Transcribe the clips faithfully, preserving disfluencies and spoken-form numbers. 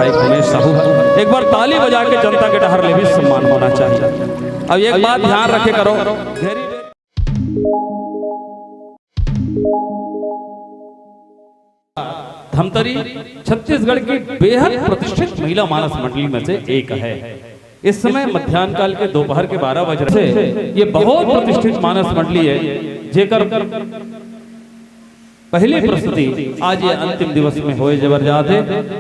विधायक उमेश साहू ह। एक बार ताली बजा के जनता के डहर ले भी सम्मान होना चाहिए। अब एक बात ध्यान रखे करो, धमतरी छत्तीसगढ़ की बेहद प्रतिष्ठित महिला मानस मंडली में से एक है। इस समय मध्यान्ह काल के दोपहर के बारह बज रहे हैं। ये बहुत प्रतिष्ठित मानस मंडली है, जेकर पहली प्रस्तुति आज ये अंतिम दिवस में होए जबर जात हे।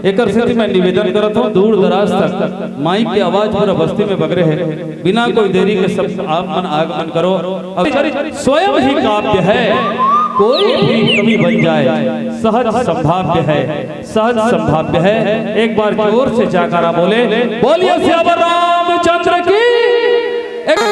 एकर सेती मैं निवेदन करत हूँ, दूर दराज तक माइक के आवाज पूरा बस्ती में बगरे हे। बिना कोई देरी के सब आप मन आगमन करो। अब स्वयं ही काव्य है, कोई भी कवि बन जाए, सहज संभाव्य है, सहज संभाव्य है। एक बार जोर से जयकारा बोले, बोलिए सियावर रामचंद्र की। एक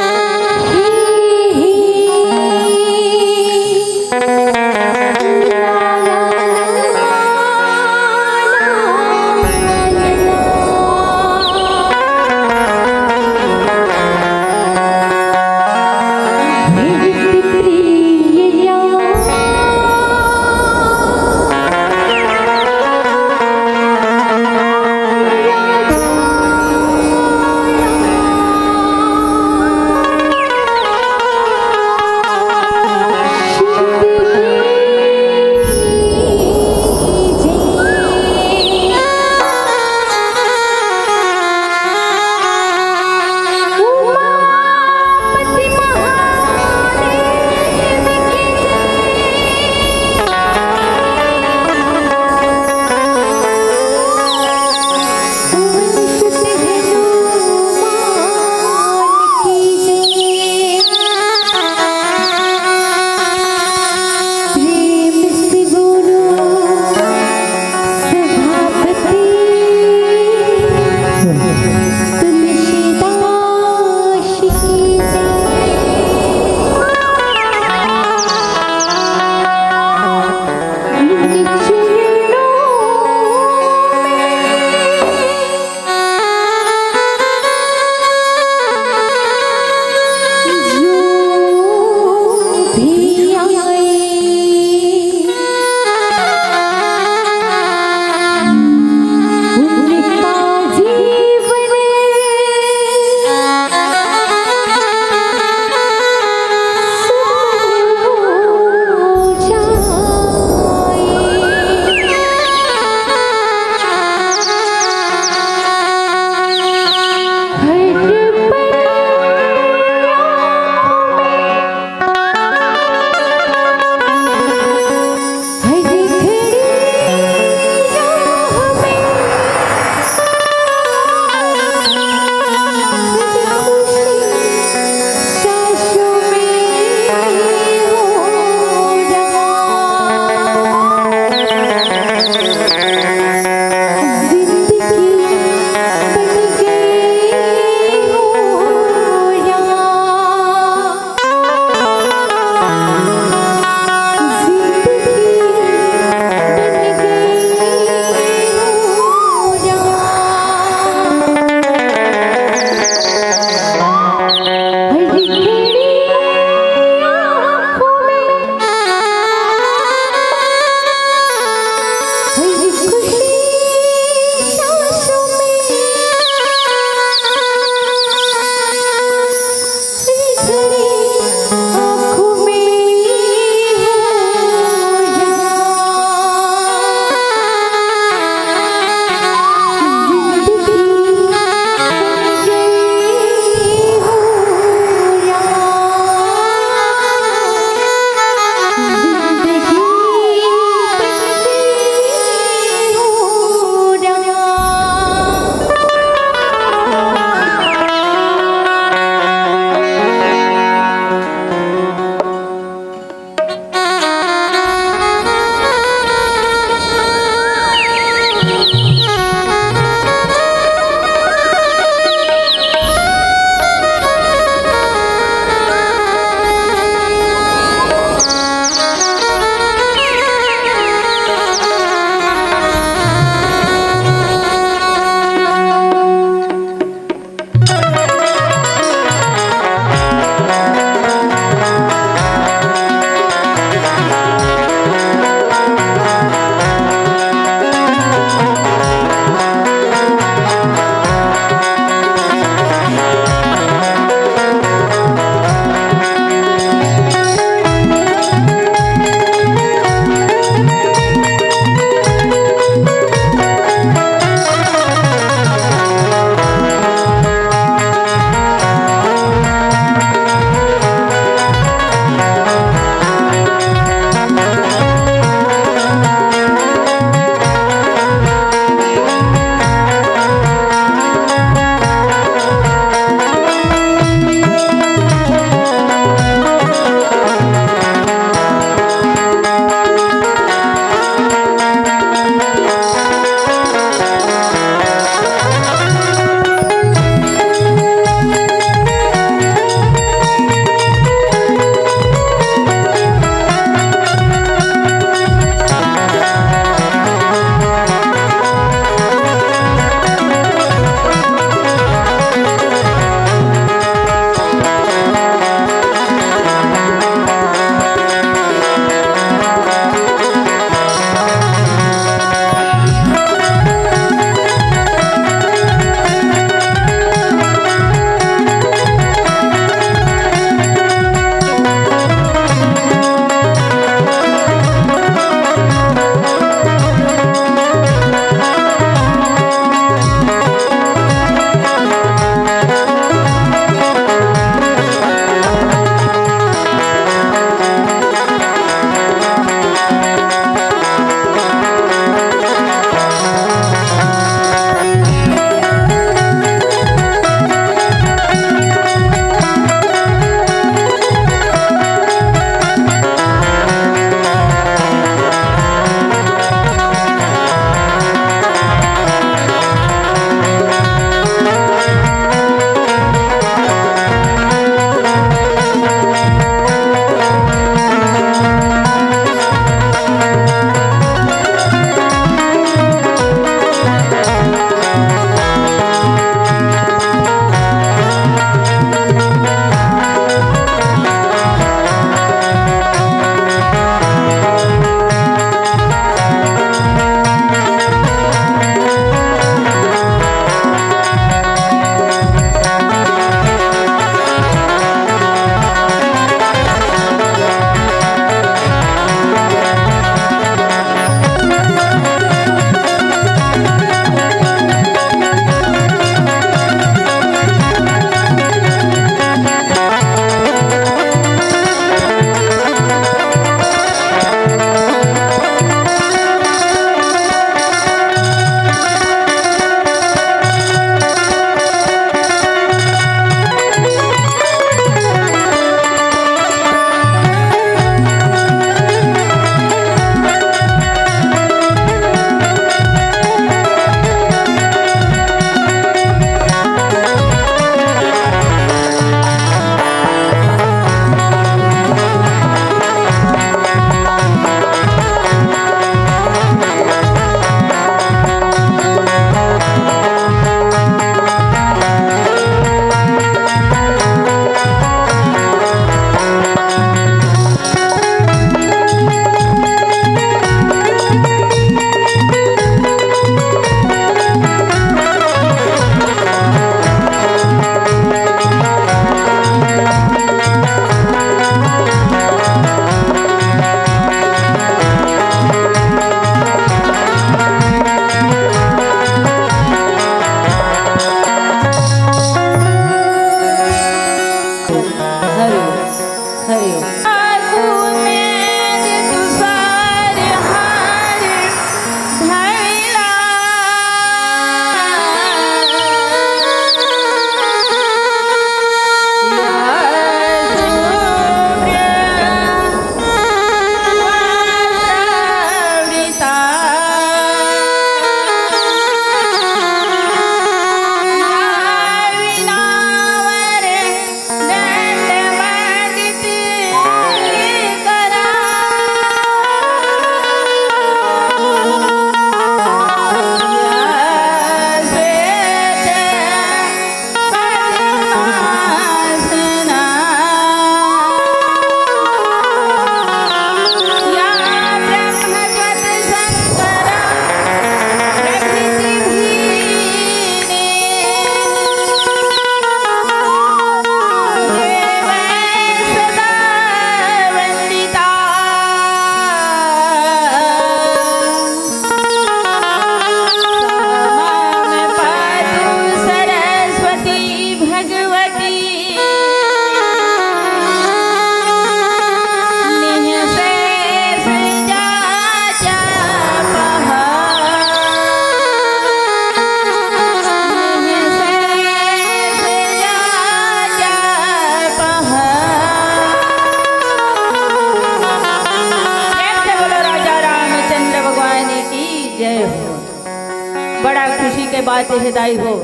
खुशी के बात हे दाई हो,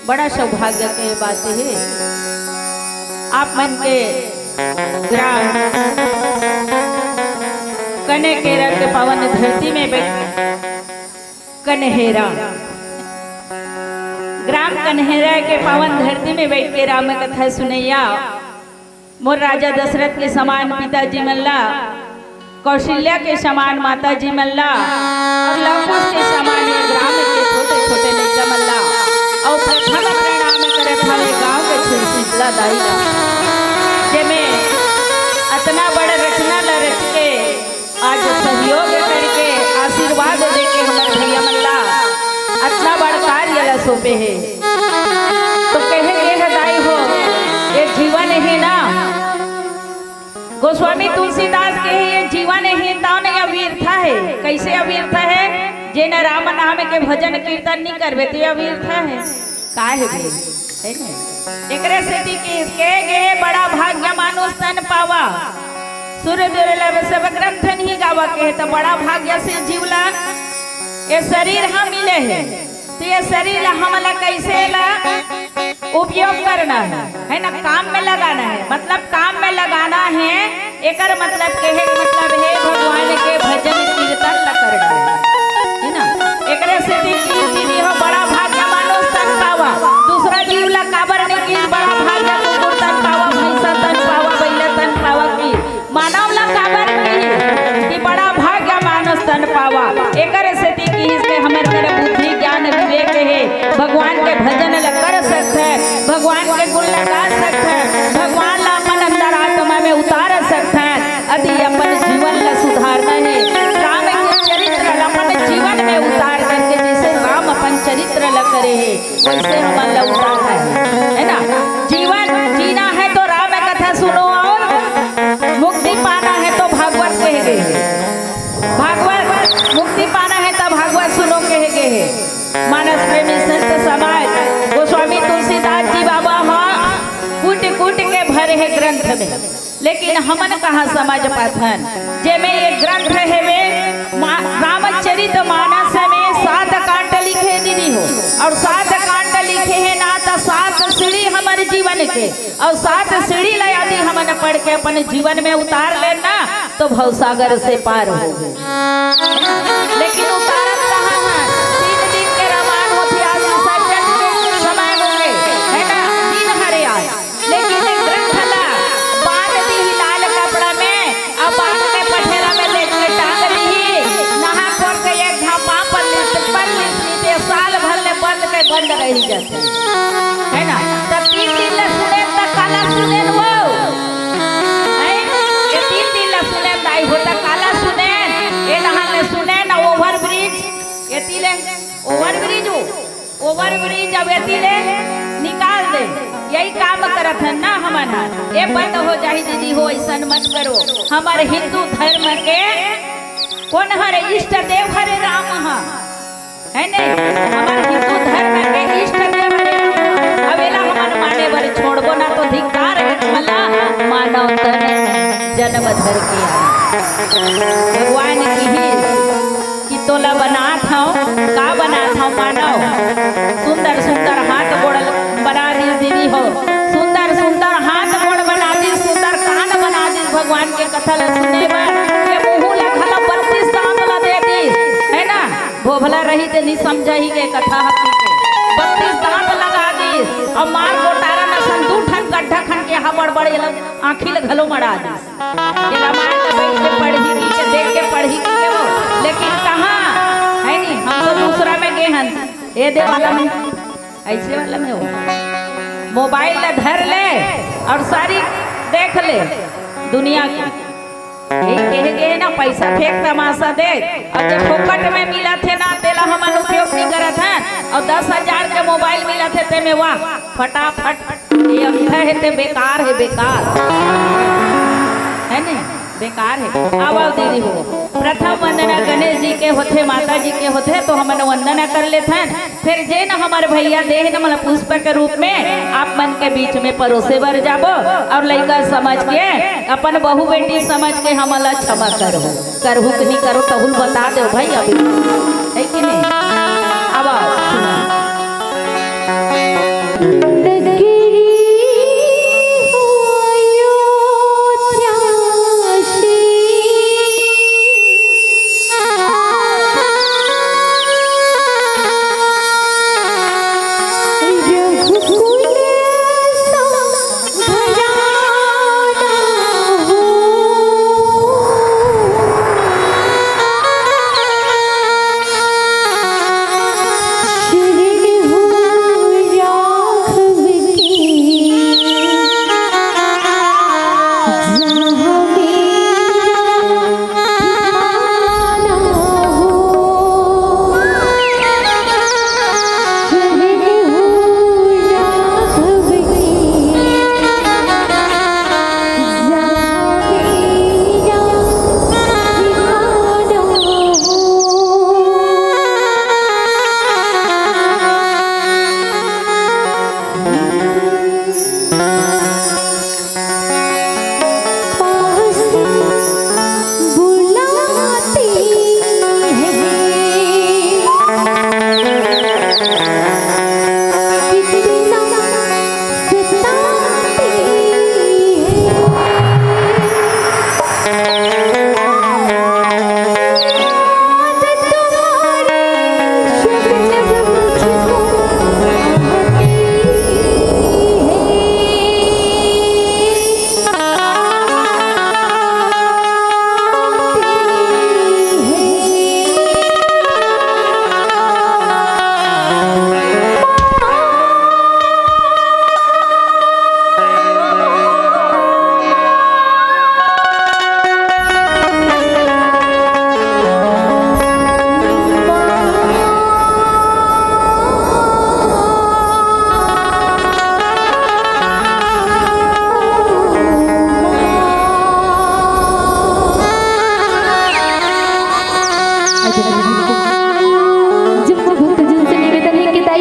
बड़ा सौभाग्य के बात हे। आप मन के ग्राम कनेकेरा के पावन धरती में बैठ, कन्हेरा, ग्राम कन्हेरा के पावन धरती में बैठ के राम कथा सुनैया मोर राजा दशरथ के समान पिताजी मन ला, कौशल्या के समान माताजी मन ला, और लव कुश के समान ये ग्राम के छोटे छोटे लइका मन ला, और प्रथम प्रणाम करत हवे गांव के छिलसितला दाई ला, जेमे अतना बड़ रचना ला रच के आज सहयोग करके आशीर्वाद देके हमर भैया मन ला अतना बड़ कार्य ला सौंपे हे। तो कहे गे हे दाई हो, ये जीवन हे ना, गोस्वामी तुलसीदास कहे ये जीवन हे तौन ये व्यर्थ हे। कैसे व्यर्थ हे? जेन राम नाम के भजन कीर्तन नहीं करबे तो ये व्यर्थ हे। का हे बे? हे ना? एकरे सेती कि के गे बड़ा भाग्य मानुष तन पावा। सूर दुर्लभ सब ग्रंथ नहीं गावा के, तो बड़ा भाग्य से जीव ला ये शरीर ह मिले हे। तो ये शरीर ला हमला कैसे ला उपयोग करना हे, है ना, काम में लगाना हे, मतलब काम में लगाना हे। एकर मतलब के हे, मतलब हे भगवान के भजन कीर्तन ला करना हे, है ना। एकरे सेती कि दीदी हो, बड़ा भाग्य मानुष तन पावा, दूसरा जीव ला काबर नहीं कि बड़ा भाग्य कुकुर तन पावा, भैंसा तन पावा, बैला तन पावा कि मानव ला काबर की कि बड़ा भाग्य मानुष तन पावा। एकर सेती कि इसके हमर कर बुद्धि ज्ञान विवेक हे, भगवान के भजन ल कर सकथन, भगवान के गुण ल गा सकथन, भगवान ला अपन अंतरात्मा में उतार सकथन। यदि अपन जीवन ल सुधारना हे, राम के चरित्र ल अपन जीवन में उतार करके जैसे राम अपन चरित्र ल करे हे, वैसे हमन ला उतारना हे, है ना। जीवन जीना है तो राम कथा सुनो और मुक्ति पाना है तो भागवत कहे गे हे। भागवत मुक्ति पाना है तो भागवत सुनो कहे गे हे। मानस प्रेमी संत समाज गोस्वामी तुलसीदास जी बाबा ह कूट कूट के भरे हे ग्रंथ में, लेकिन हमन कहाँ समझ पाथन, जेमे ये ग्रंथ हेवे मा-, रामचरित मानस में सात कांड लिखे दीदी हो, और सात कांड लिखे हे ना, तो सात सीढ़ी हमर जीवन के, और सात सीढ़ी ला यदि हमन पढ़ के अपन जीवन में उतार लेन ना, तो भवसागर से पार हो। लेकिन उतारत कहाँ है? तीन दिन के रामायण होथे, आज विसर्जन के समय होगे, है ना, दिन हरे आज। लेकिन एक ग्रंथ ला बांध दीही लाल कपड़ा में, अब बांध के पठेला में लेके टांग दीही, नहा खोर के एक घापा पर लिस, पर लिस, लिस, एक साल भर ले बंद के बंद रही जाथे, है ना। त तीन दिन ले सुने त काला सुने वो, हैं? ये तीन दिन ले सुने दाई हो त काला सुने, ये नहा ले सुने ना ओवर ब्रिज, ये तीन ले ओवर ब्रिज हो। ओवर ब्रिज अब एती ले निकाल दे, यही काम करत हन ना हमन ह। ये बंद हो जाही दीदी हो, ऐसन मत करो। हमर हिंदू धर्म के कोन हरे इष्ट देव हरे राम ह, है नहीं? हमर हिंदू धर्म के इष्ट देव हरे राम ह। अब एला हमन माने बर छोड़बो ना तो धिक्कार है, मला मानव तन जन्म धर के आए। भगवान की ही कि तोला बनात हव, का बनात हव मानव? सुंदर सुंदर हाथ गोड़ बना दीस दीदी हो, सुंदर सुंदर हाथ गोड़ बना दीस, सुंदर कान बना दीस भगवान के कथा ल सुने बर। ये मुंह ला घलो बत्तीस दांत ला दे दीस, है ना? भोभला रही ते नी समझही के कथा ह की के। बत्तीस दांत लगा दीस अउ मार गोटारा न सन दू ठन गड्ढा खन के हा बड़ बड़ ये ला आँखी ल घलो मड़ा दीस। ये रामायण ल बैठ के पढ़ही की के, देख के पढ़ही की के वो। लेकिन कहाँ? है नी, हम तो दूसरा में गे हन। ये दे वाला में, ऐसे वाला में हो। मोबाइल ल धर ले अउ सारी देख ले दुनिया की। ये कहे गे हे ना, पैसा फेंक तमाशा देख। अउ जब फोकट में मिलत हे ना, तेला हमन उपयोग नहीं करत हन। अउ दस हजार के मोबाइल मिलत हे, तेमे वाह, फटाफट। ये अंधा हे, ते बेकार हे, बेकार। है नी? बेकार हे। आवा दीदी हो, प्रथम वंदना गणेश जी के होथे, माता जी के होथे, तो हमन वंदना कर लेथन। फिर जेन हमर भैया देहे न, मतलब पुष्प के रूप में आप मन के बीच में परोसे बर जाबो अउ लइका समझ के, अपन बहू बेटी समझ के हमन ला क्षमा करहू, करहू कि नहीं करहू, तहू ल बता देव भाई अभी, है कि नहीं? अब आओ, सुनो।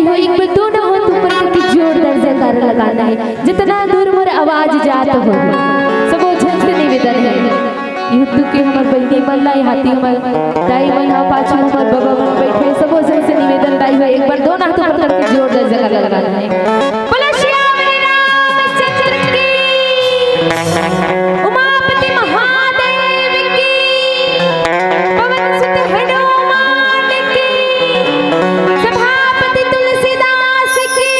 तो एक बार दोनों हाथ ऊपर करके जोरदार जयकारा लगाना है, जितना दूर मोर आवाज जात हो। सबो झन से निवेदन है, YouTube के हमर बहिनी मन ला, हाथी हमर दाई मन ह, पाछू हमर बबा मन बैठे, सबो झन से निवेदन दाई हो, एक बार दोनों हाथ ऊपर करके जोरदार जयकारा लगाना है। बोलो सियावर रामचंद्र की, उमापति महादेव की, पवन सुत हनुमान की, सभापति तुलसीदास की।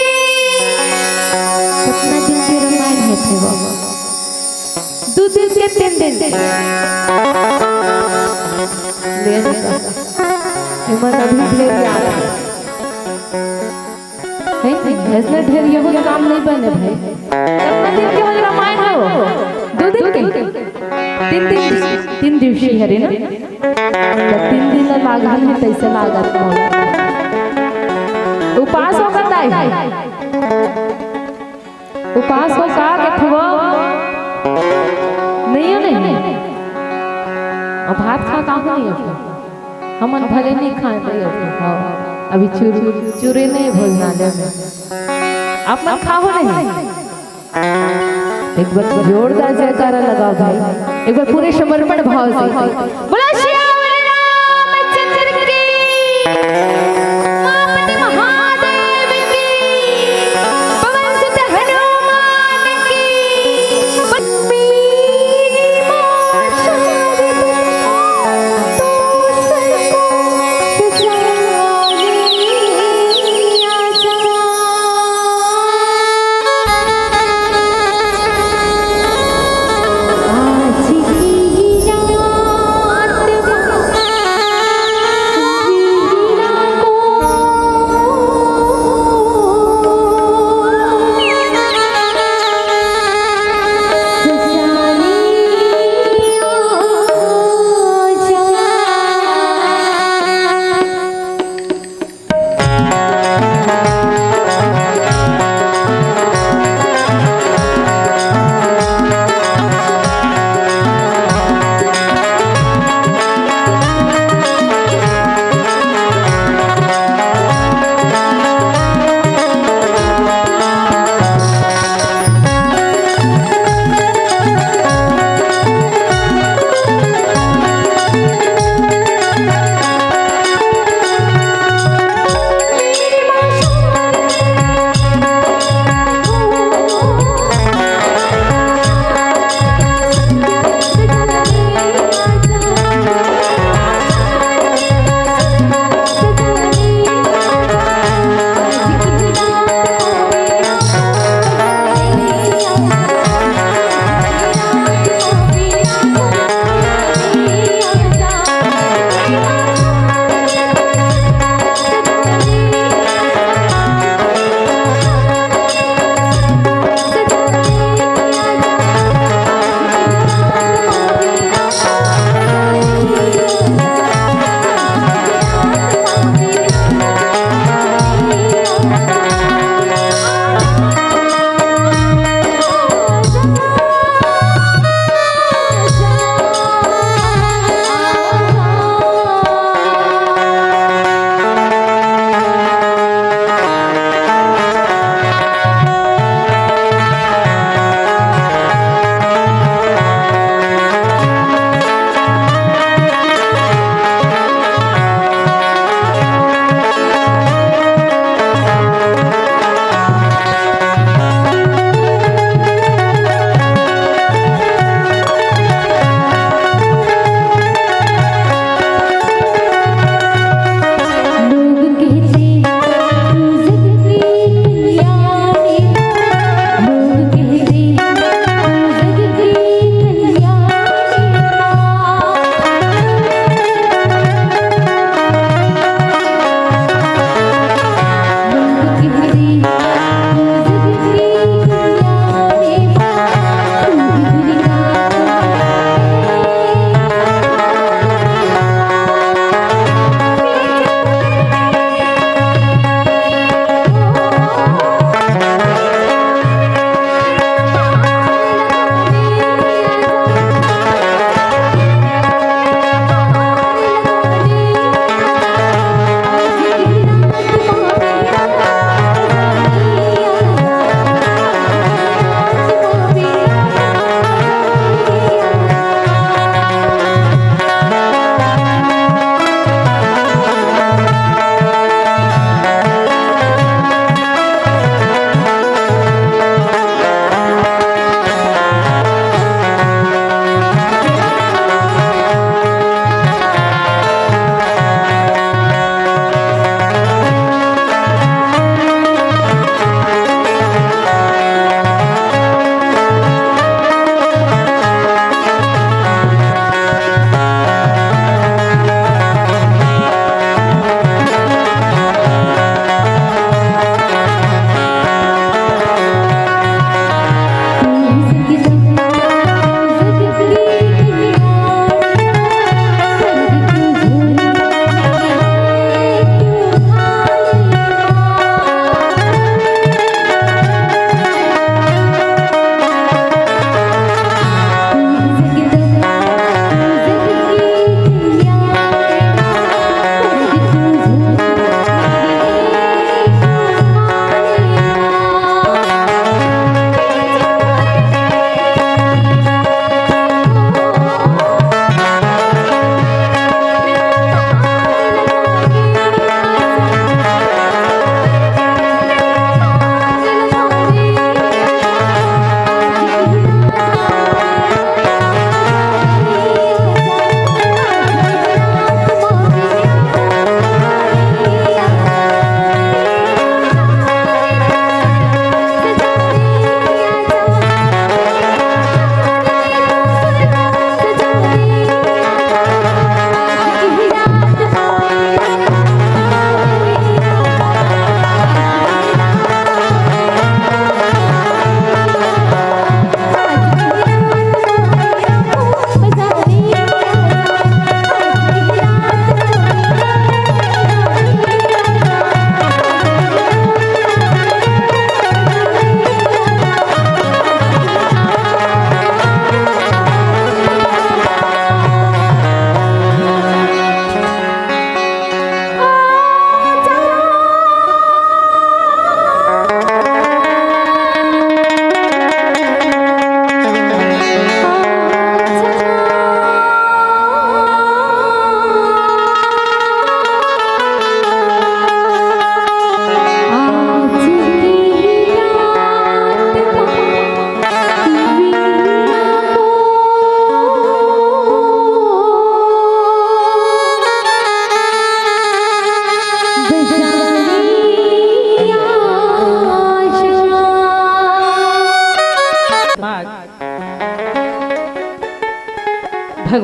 कितना दिन के रामायण होथे वो? दू दिन के, तीन दिन। ले निकल। एमन अभी ढेर याद है। है नहीं? ऐसने ढेर ये काम नहीं बने भाई। कितना दिन के होले रामायण हो? दू दिन के? तीन दिन, तीन दिवसीय हरे ना? तो तीन दिन ला लागन है, तैसे लागत मोला। उपास हो बताई। उपास हो का कथवो? नहीं हो, नहीं। अब भात खा का नहीं हो? हमन भले नहीं खाए, नहीं हो। हाँ, अभी चूर-, चूरे नहीं भोजनालय में। आप मन खाओ नहीं। एक बार जोरदार जयकारा लगाओ भाई, एक बार पूरे समर्पण भाव से। बोलो सियावर रामचंद्र की, उमापति महादेव की, पवन सुत हनुमान की।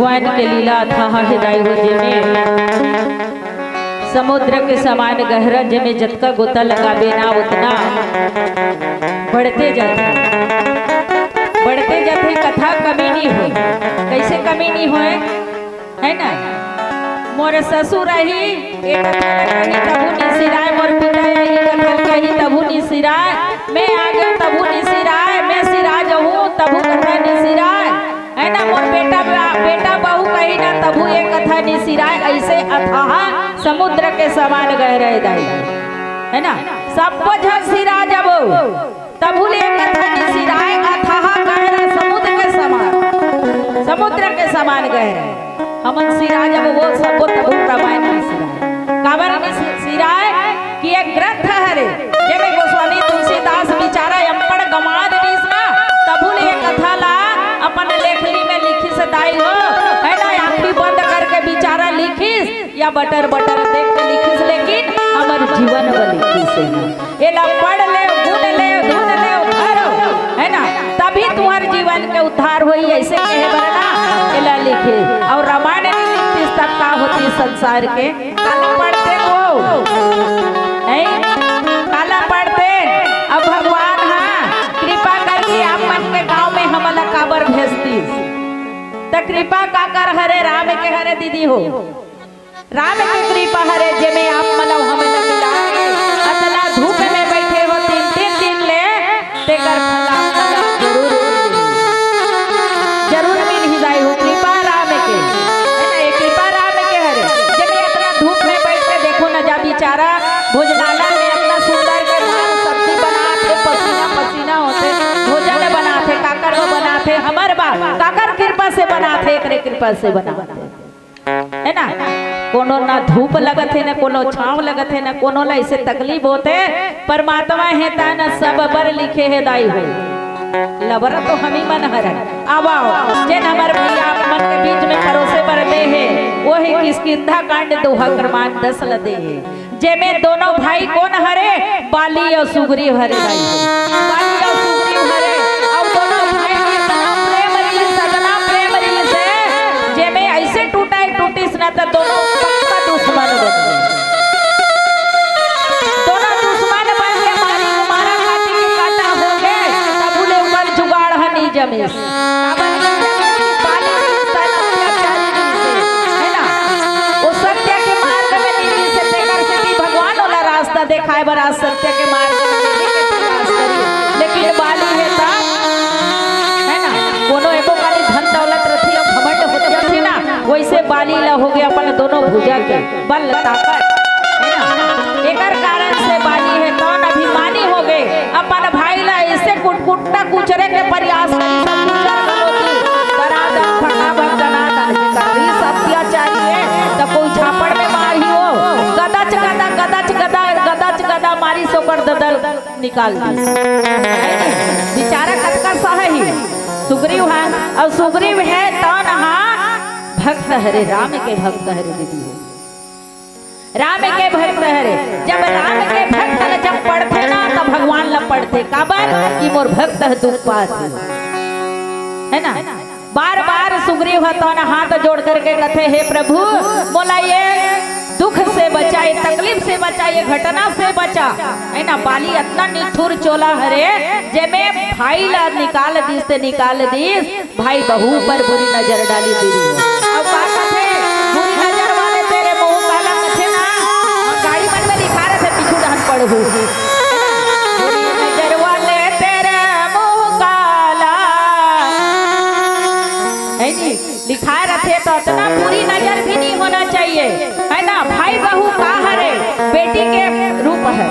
भगवान के लीला अथाह हे दाई हो, जेमे समुद्र के समान गहरा, जेमे जतका गोता लगाबे ना, उतना बढ़ते जाथे, बढ़ते जाथे। कथा कमी नहीं होय। कैसे कमी नहीं होय? है ना? मोर ससुर रही, एक कथा कही तभू निसिराय, मोर पिता यही कथा कही तभू निसिराय, मैं आ गई तभू निसिराय, मैं सिरा जाहूँ तभू कथा निसिराय। है ना? मोर बेटा, बेटा बहू कही ना तभू एक कथा निसिराय। ऐसे अथाह समुद्र के समान गहरे दाई, है ना? सब झन सिरा जबो, तभू ले एक कथा निसिराय। अथाह गहरा समुद्र के समान, समुद्र के समान गहरा। हमन सिरा जब वो सबो तभू रामायण निसिराय। काबर निसि-, सिराय कि एक ग्रंथ हरे, जेमे गोस्वामी तुलसीदास बिचारा अनपढ़ गंवार रिहिस ना, तभू ले ये कथा ला अपन लेखनी में लिखिस दाई हो, है ना? आँखी बंद करके बिचारा लिखिस या बटर बटर देख के लिखिस, लेकिन हमर जीवन बर लिखिस हे ना। एला पढ़ ले, गुन ले, धुन ले, धरो, है ना? तभी तुम्हार जीवन के उद्धार होई, ऐसे कहे बर ना एला लिखे। और रामायण नहीं लिखतिस तब का होती संसार के? काला पढ़ते वो, हैं? काला पढ़ते। अब भगवान हा कृपा करके आप मन के गांव में हमला काबर भेजतिस? त कृपा काकर हरे? राम के हरे दीदी हो। राम के कृपा हरे, जेमे आप मन अउ हमन मिला के अतना धूप में बैठे हो तीन, तीन दिन ले, तेकर फल आप मन ला जरूर मिलही। जरूर मिलही दाई हो, कृपा राम के, है ना? ये कृपा राम के हरे, जेमे अतना धूप में बैठ के देखो न जा बिचारा भोजनालय में अतना सुंदर के दाल सब्जी बनाथे, पसीना पसीना होथे, भोजन बनाथे, काकर बर बनाथे? हमर बर। काकर कृपा से बनाथे? एकरे कृपा से बनाथे। है ना? कोनो ना धूप लगत हे, ना कोनो छांव लगत हे, ना कोनो ला ऐसे तकलीफ होथे। परमात्मा हे ता ना सब बर लिखे हे दाई हो। लबरा तो हमी मन हरन। अब आओ, जेन हमर भैया आप मन के बीच में परोसे बर दे हे, वही किष्किंधा कांड दोहा क्रमांक दस ल दे हे। जेमे दोनों भाई कोन हरे? बाली अउ सुग्रीव हरे भाई। बाली अउ सुग्रीव हरे। अउ दोनों भाई में इतना प्रेम रहिस, इतना प्रेम रहिस हे, जेमे ऐसे टूटा ही टूटिस ना, त दोनों पक्का दुश्मन बन गे। दोनों दुश्मन बन के मारी, मारा काटी के काटा हो गे, तभू ले ओकर जुगाड़ ह नी जमिस। काबर कि बाली इंसान अत्याचारी रहिस हे, है ना? वो सत्य के मार्ग में नी रहिस हे, तेकर सेती भगवान ओला रास्ता देखाए बर आज सत्य के मार्ग में लेके प्रयास करी। लेकिन बाली हे त, है ना? कोनो एको काली धन दौलत रथे अउ घमंड हो जाथे ना, वैसे बाली ला हो गे अपन दोनों भुजा के बल ताकत, है ना? एकर कारण से बाली हे तौन अभिमानी हो गे, अपन भाई ला ऐसे कुटकुट्टा कुचरे के प्रयास करी, सब कुचर घलो की दनादन फटाफट दनादन के कर रही, सब अत्याचारी हे, त कोई झापड़ में मारही हो, गदच गदा, गदच गदा, गदच गदा मारी से ओकर ददल निकाल दी। बिचारा कतका सह ही सुग्रीव हा, अउ सुग्रीव हे तौन हा भक्त हरे, राम के भक्त हरे दीदी हो। राम के भक्त हरे। जब राम के भक्त ल जब पढ़थे ना, तब भगवान ल पढ़थे। काबर कि मोर भक्त ह दुख पात हे, है ना? बार बार सुग्रीव ह तौन हाथ जोड़ करके कथे, हे प्रभु, मोला ये दुख से बचा, ये तकलीफ से बचा, ये घटना से बचा, है ना? बाली अतना निठुर चोला हरे, जेमे भाई ला निकाल दिस ते निकाल दिस, भाई बहू पर बुरी नजर डाली दीदी हो। अउ का कथे, बुरी नजर वाले तेरे मुंह काला कथे ना, गाड़ी मन में लिखा रथे पीछू डहन पढ़हू। बुरी नजर वाले तेरे मुंह काला। है नी? लिखा रथे तो इतना बुरी नजर भी नहीं होना चाहिए, है ना? भाई बहू का हरे, बेटी के रूप है।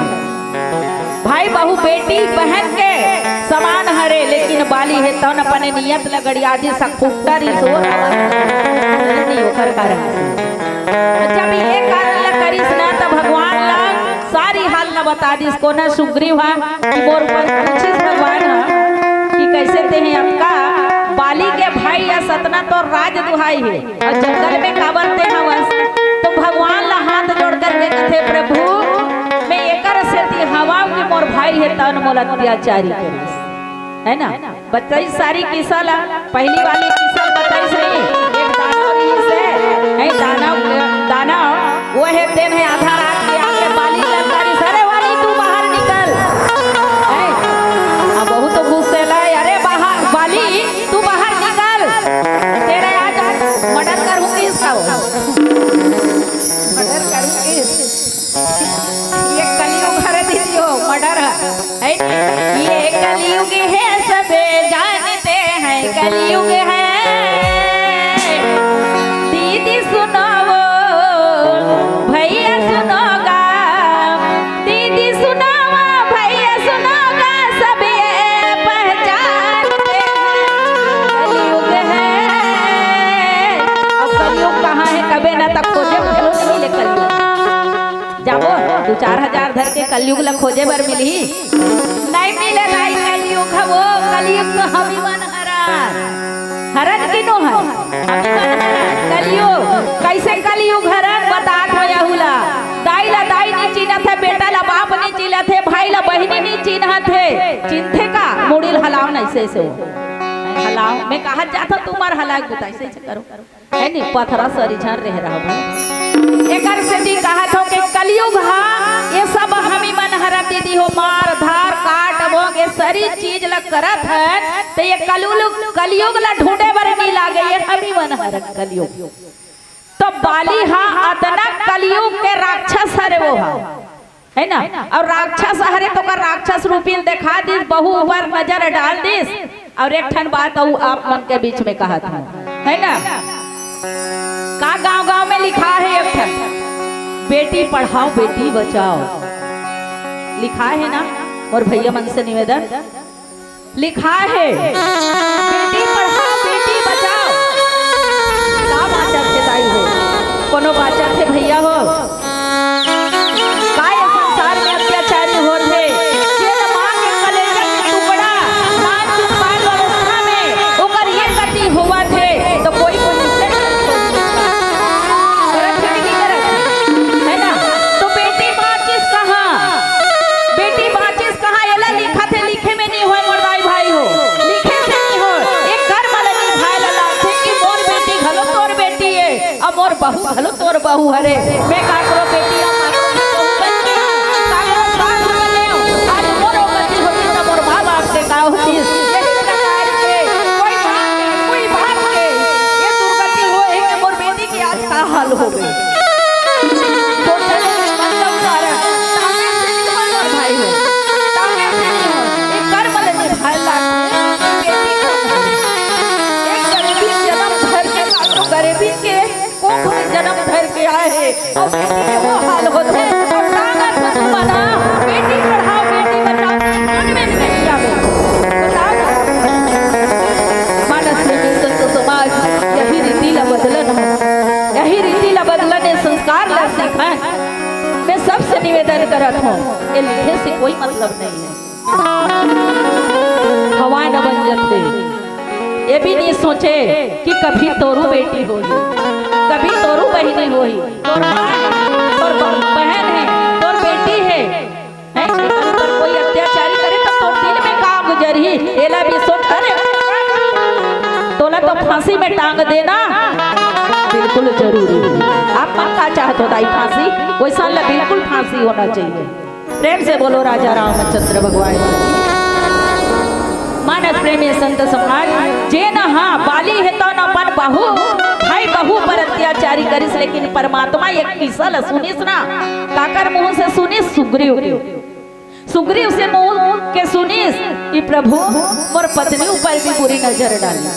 भाई बहू बेटी बहन के समान हरे, लेकिन बाली हे तौन अपने नियत ल गड़िया दिस, खूब डरिस हो, नहीं ओकर कारण। जब ये कारण ल करिस ना, त भगवान ल सारी हाल ल बता दिस। कोन सुग्रीव हा कि मोर ऊपर पूछिस भगवान हा कि कैसे तेहे अतका बाली के भाई अस अतना तोर राज दुहाई हे, अउ जंगल में काबर ते हवस? तो भगवान ला हाथ जोड़ करके कथे, प्रभु, मैं एकर सेती हवंव कि मोर भाई हे तौन मोला अत्याचारी करिस, है ना? बताइस सारी किस्सा ला, पहली वाली किस्सा बताइस नहीं, एक दानव ए, दानव, दानव, वो हे तेन हे आधा रात के आके बाली ललकारिस, "अरे वाली, तू बाहर निकल।" ए, अब बहुत गुस्सेला हे, "अरे बाहर, बाली, तू बाहर निकल, तेरे आज, आज मर्डर करूंगी इसका।" मर्डर करूंगी। ये कलयुग हरे दीदी हो, मर्डर है। है? ये कलयुग है, सब जानते हैं, कलयुग है। दीदी सुनो वो, भैया सुनोगा, दीदी सुनो वो, भैया सुनोगा, सब ये पहचानते हैं, कलयुग है। अब कलयुग कहाँ है, कबे ना तब खोजे, खोजे नहीं ले कलयुग। जाबो, दू चार हजार धर के कलयुग ला खोजे बर मिलही? नहीं मिले भाई, कलयुग हवो, कलयुग तो हमी मन हरन। हरन कि नो हरन? हमी मन हरन। कलयुग, कैसे कलयुग हरन? बतात हो यहू ला। दाई ला दाई नहीं चिन्हत हे, बेटा ला बाप नहीं चिन्हत हे, भाई ला बहिनी नहीं चिन्हत हे। चिन्हथे का? मुड़ी ल हलाओ नहीं से, से हो। हलाओ, मैं कहा जाता तुम्हार हलाक बुताई से करो। है नी, पथरा सरी झन रह रहा भाई। एकर सेती कहत हो कि कलयुग हा, ये सब हमी मन हरन दीदी हो, मार धार काट भोग ये सरी चीज ल करत हन, त ये कलयुग, कलयुग ल ढूंढे बर नी लागे, ये हमी मन हरन कलयुग। तो बाली हा अतना कलयुग के राक्षस हरे वो हा। है ना? और राक्षस हरे तो ओकर राक्षस रूपी ल देखा दिस, बहू ऊपर नजर डाल दिस और एक ठन बात अउ आप मन के बीच में कहत हूँ, है ना? का गांव गांव में लिखा है एक ठन, "बेटी पढ़ाओ, बेटी बचाओ", लिखा है ना? और भैया मन से निवेदन, लिखा है, "बेटी पढ़ाओ, बेटी बचाओ।" का बाचथे दाई हो? कोनो बाचथे भैया हो? का ये संसार में अत्याचारी होथे? जेन माँ के कलेजा के टुकड़ा नानचुन बाल अवस्था में ओकर ये गति होवथे, तो कोई पुलिस से करत हे कि नहीं करत? है ना? तो बेटी बाँचिस कहाँ? बेटी बाँचिस कहाँ? एला लिखथे, लिखे में नहीं होय मोर दाई भाई हो, लिखे से नहीं होय। एक कर्म ल निभाए ला लागथे कि मोर बेटी घलो तोर बेटी ए, अउ मोर बहू घलो तोर बहू हरे। मैं काकरो बेटी अउ काकरो बहू बन के, काकरो सास बने, आज मोरो गति होतिस त मोर माँ बाप के का होतिस? यही प्रकार के कोई माँ के, कोई बाप के ये दुर्गति होय हे कि मोर बेटी के आज का हाल हो गे। सोचा ले, मतलब कारण, तामे से नहीं होय मोर भाई हो, तामे से नहीं होय। एक कर्म ल निभाए लागथे, बेटी का एक गरीबी जनम धर के, काकरो गरीबी के कोख में जनम धर के आए हे, अउ बेटी के वो हाल होथे, अउ ताना तो तुम बना, "बेटी पढ़ाओ, बेटी बचाओ", मन में नहीं आवे। बताओ ना। मानस प्रेमी संत समाज, यही रीति ला बदलन हो, यही रीति ला बदलन, ये संस्कार ला सीखन। मैं सबसे निवेदन करत हूँ, ये लिखे से कोई मतलब नहीं है। हवा न बन जथे। ये भी नहीं सोचे कि कभी तोरू बेटी होही, कभी तोरू बहिनी होही, तोर माँ हे, तोर ब-, बहन हे, तोर बेटी हे, हैं? एकर ऊपर कोई अत्याचारी करे त तोर दिल में का गुजरही? एला भी सोच। अरे, तोला तो फांसी में टांग देना बिल्कुल जरूरी हे। आप मन का चाहत हो दाई फांसी? वैसा ला बिल्कुल फांसी होना चाहिए। प्रेम से बोलो राजा रामचंद्र भगवान की। मानस प्रेमी संत समाज, जेन हा बाली हे तौन अपन बहू, भाई बहू पर अत्याचारी करिस, लेकिन परमात्मा एक किस्सा ल सुनिस ना, काकर मुंह से सुनिस? सुग्रीव के। सुग्रीव से मुंह के सुनिस कि प्रभु मोर पत्नी ऊपर भी बुरी नजर डाली।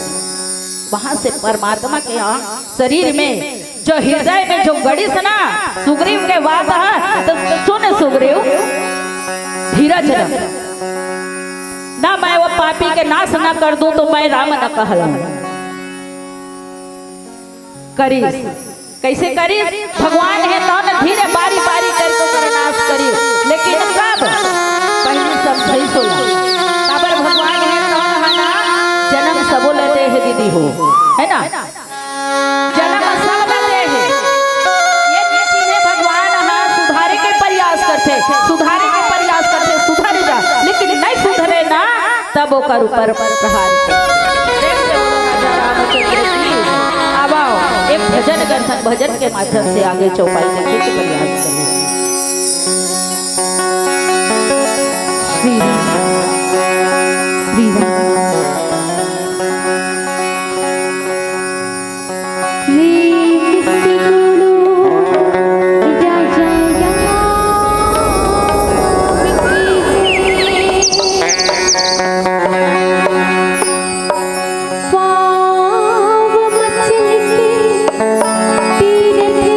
वहां से परमात्मा के यहाँ शरीर में जो हृदय में जो गड़िस ना सुग्रीव के बात ह, तो सुन सुग्रीव, धीरज रख, ना मैं वो पापी के नाश ना कर दूं तो मैं राम न कहलाऊं। करिस, कैसे करिस? भगवान हे तौन धीरे बारी बारी करके ओकर नाश करिस, लेकिन कब? पहली समझाई सोला, काबर भगवान हे तौन ह ना जन्म सबो ल दे हे दीदी हो, है ना? जन्म सब ल दे हे। ये जे चीज हे भगवान ह सुधारे के प्रयास करथे, सुधारे के प्रयास करथे, सुधर जा, लेकिन नहीं सुधरे ना, तब ओकर ऊपर प्रहार करथे। प्रेम से बोलो राजा रामचंद्र की। अब आओ, एक भजन करथन, भजन के माध्यम से आगे चौपाई देखे के प्रयास करथन। श्री राम, श्री राम। प्रेम से बोलो, जय जय राम की जय। पाँव मचल के तीरथ परने।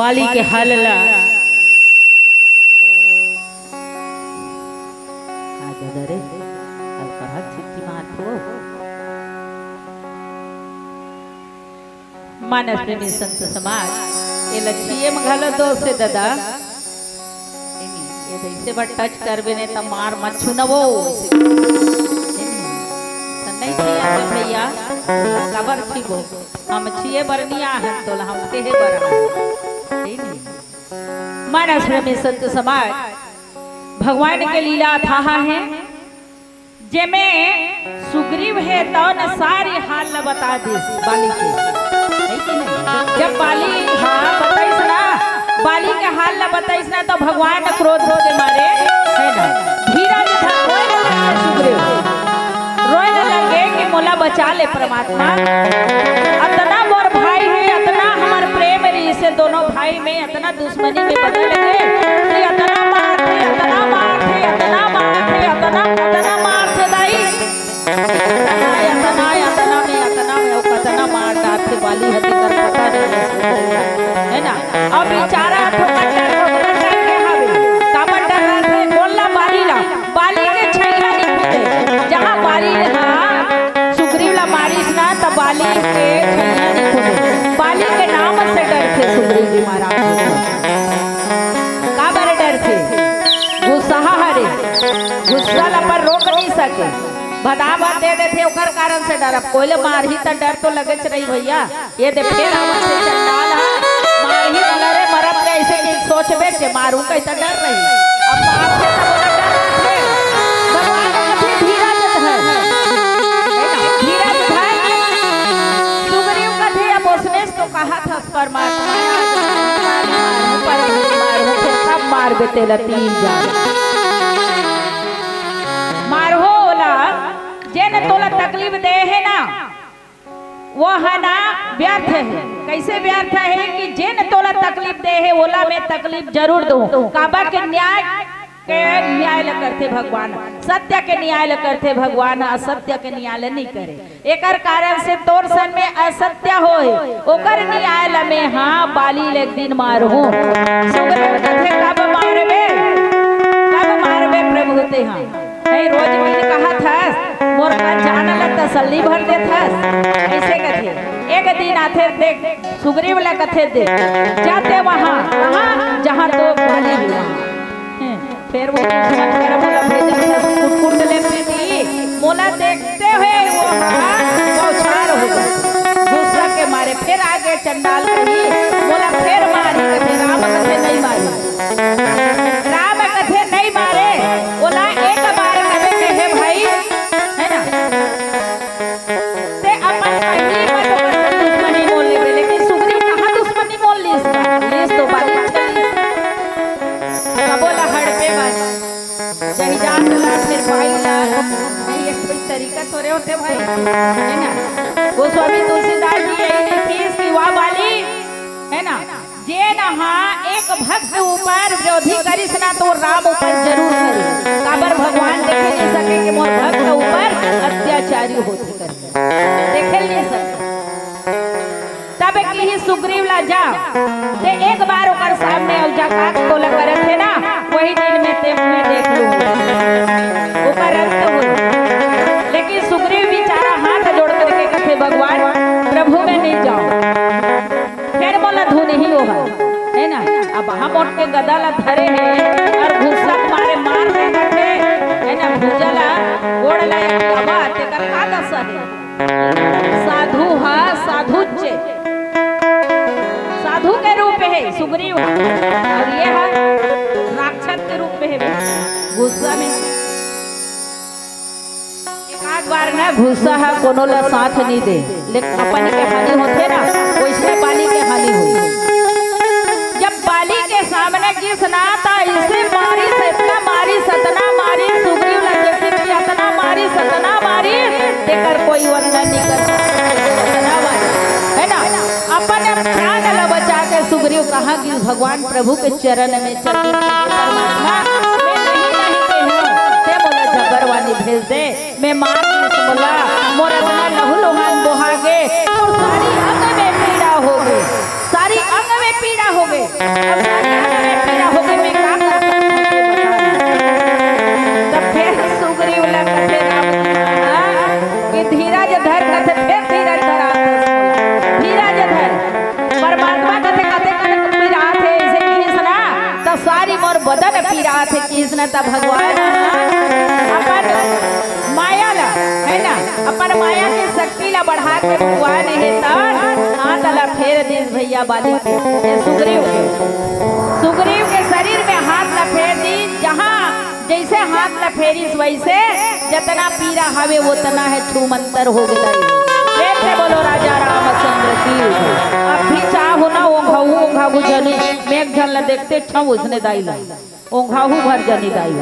बाली के हल ला। आ दादा रे, अलकरहा चिट्ठी मारथो। मानस प्रेमी संत समाज, ये लछिए म घलो दोष हे दादा। ये तो इसे बर टच करबे ने त मार मत छू न वो। नहीं छुआ भैया, काबर छुबो? हम छुए बर नी आहन तोला, हम कहे बर आहन। मानस प्रेमी संत समाज, भगवान के लीला अथाह हे, जेमे सुग्रीव हे तौन सारी हाल ल बता दिस बाली के, हे कि नहीं? जब बाली, हाँ, बताइस ना, बाली के हाल ल बताइस ना, तो भगवान क्रोध के मारे, हे ना, धीरज धर, रोए लगे सुग्रीव, रोए लगे कि मोला बचा ले परमात्मा, अतना मोर भाई हे, अतना हमर प्रेम रहिसे दोनों भाई में, अतना दुश्मनी में बदल गे कि अतना मारथे, अतना मारथे, अतना मारथे, अतना, अतना मारथे दाई। अतना, अतना, अतना में, अतना में, अउ कतना मार डारथे बाली ह, तेकर पता नहीं हे, हे ना? अब बेचारा ह थोकन डर, थोकन डर के हावे। काबर डर रहिथे? बोल ला बाली ला। बाली के छैया नहीं खुदे। जहाँ बाली ह सुग्रीव ला मारिस ना, त बाली के छैया नहीं खुदे। बाली के नाम से डरथे सुग्रीव जी महाराज। काबर डरथे? गुस्सा हरे, गुस्सा ला पर रोक नहीं सके। भदा भद दे देथे, ओकर कारण से डर। अब कोई ले मारही त डर तो लगेच रही भैया। ये दे फेर आवत हे चंडाल ह, मारही मोला रे, मरब के अइसे कि सोचबे के मारू कहि त डर रही। अब मारथे त मोला डर लगथे। भगवान कथे धीरज धर, धीरज धर। सुग्रीव कथे अब ओसने तो कहा था परमात्मा, मारहूं, परम मारहूं, फेर कब मारबे तेला तीन जान। मारहूं ओला, जेन तोला तकलीफ दे हे ना, वो ह ना व्यर्थ हे। कइसे व्यर्थ हे कि जेन तोला तकलीफ दे हे, ओला मैं तकलीफ जरूर दूं। काबर के न्याय के न्याय ल करथे भगवान, सत्य के न्याय ल करथे भगवान, असत्य के न्याय ल नहीं करे। एकर कारण से तोर संग में असत्य होय, ओकर न्याय ल में, हाँ, बाली ल एक दिन मारहूं। सुग्रीव कथे, "कब मारबे, कब मारबे प्रभु तेहा?" हे, रोज मिल कहत हस, मोर का जान ल तसल्ली भर देत हस। अइसे कथे, एक दिन आथे, देख, सुग्रीव ल कथे, "देख, जाते वहां, वहां जहां तो बाली हुआ।" फेर वो दुश्मन करा मोला भेजत हस, कुट कुट ले पीटी, मोला देखते हुए वो हा बौछार हो गे। गुस्सा के मारे फेर आगे चंडाल कही, मोला फेर मारी, कथे राम कथे नहीं मारी। राम कथे नहीं मारे, ओला एक बार कबे कहे भाई, हे ना? ते अपन पहिली मत ओकर से दुश्मनी मोल लेबे, लेकिन सुग्रीव कहाँ दुश्मनी मोल लिस बा? लिस तो बाली अच्छा लिस। सबो ला हड़पे बर। जहिजात ला, फिर बाई ला। नहीं, ये कोई तरीका थोड़े होथे भाई, हे ना? गोस्वामी तुलसीदास जी यही लिखिस कि वाह बाली, हे ना? जेन हा एक भक्त ऊपर विरोधी करिस ना, तो राम ऊपर जरूर करे। काबर भगवान देखे नहीं सके कि मोर भक्त ऊपर अत्याचारी होथे करके। देखे नहीं सके। तब किही सुग्रीव ला, "जा, ते एक बार ओकर सामने अउ जा, का तोला करत हे ना, वही दिन में ते मैं देख लूं।" ओकर अंत हो। लेकिन सुग्रीव बेचारा हाथ जोड़ करके कथे, "भगवान, प्रभु मैं नहीं जाऊं।" फेर मोला धुनही ओहा, हे ना? अब हम उठ के गदा ला धरे हे अउ गुस्सा के मारे मार दे करथे, हे ना? भुजा ला, गोड़ ला एक दबा, तेकर का दशा हे? साधु हा, साधु चे, साधु के रूप हे सुग्रीव हा, अउ ये हा राक्षस के रूप में हे, गुस्सा में। एक आध बार ना गुस्सा ह कोनो ला साथ नहीं दे, लेकिन अपन के हानि होथे ना, वैसे बाली के हानि होई। जब बाली के सामने गिस ना, त इसे मारी, इतना मारी, सतना मारी, सुग्रीव ला जैसे कि अतना मारी, सतना मारी, तेकर कोई वर्णन नहीं कर सकता। सतना मारी, है ना? अपन प्राण ला बचा के सुग्रीव कहाँ गिस? भगवान प्रभु के चरण में चल गिस। परमात्मा, मैं नहीं, नहीं कहूँ, ते मोला जबरवानी भेज दे। मैं मार दिस मोला, मोर अतना लहू लुहान बोहा गे, मोर सारी अंग में पीड़ा हो गे, सारी अंग में पीड़ा हो गे। अब राजा के पीरा होगे, मैं का कर सकत हूँ, ये बता ना। तब फेर सुग्रीव ला कथे राम जी महाराज कि धीरज धर, कथे फेर धीरज धर, धीरज धर। परमात्मा कथे, कथे कन पीरात हे, अइसे किहिस ना, त सारी मोर बदन पीरात हे, किहिस ना, त भगवान अपन माया ला, है ना, अपन माया के शक्ति ला बढ़ा के भगवान हे त हाथ ला फेर दिस भैया बाली के, ए सुग्रीव के, सुग्रीव के शरीर में हाथ ला फेर दिस, जहाँ जइसे हाथ ला फेरिस वइसे जतना पीरा हवे ओतना हे छूमंतर होगे दाई। प्रेम से बोलो राजा रामचंद्र की। अब भी चाहो ना ओंघाहू ओंघाहू जनी, मैं एक झन ला देखते छव उसने दाई ला। ओंघाहू भर जनी दाई।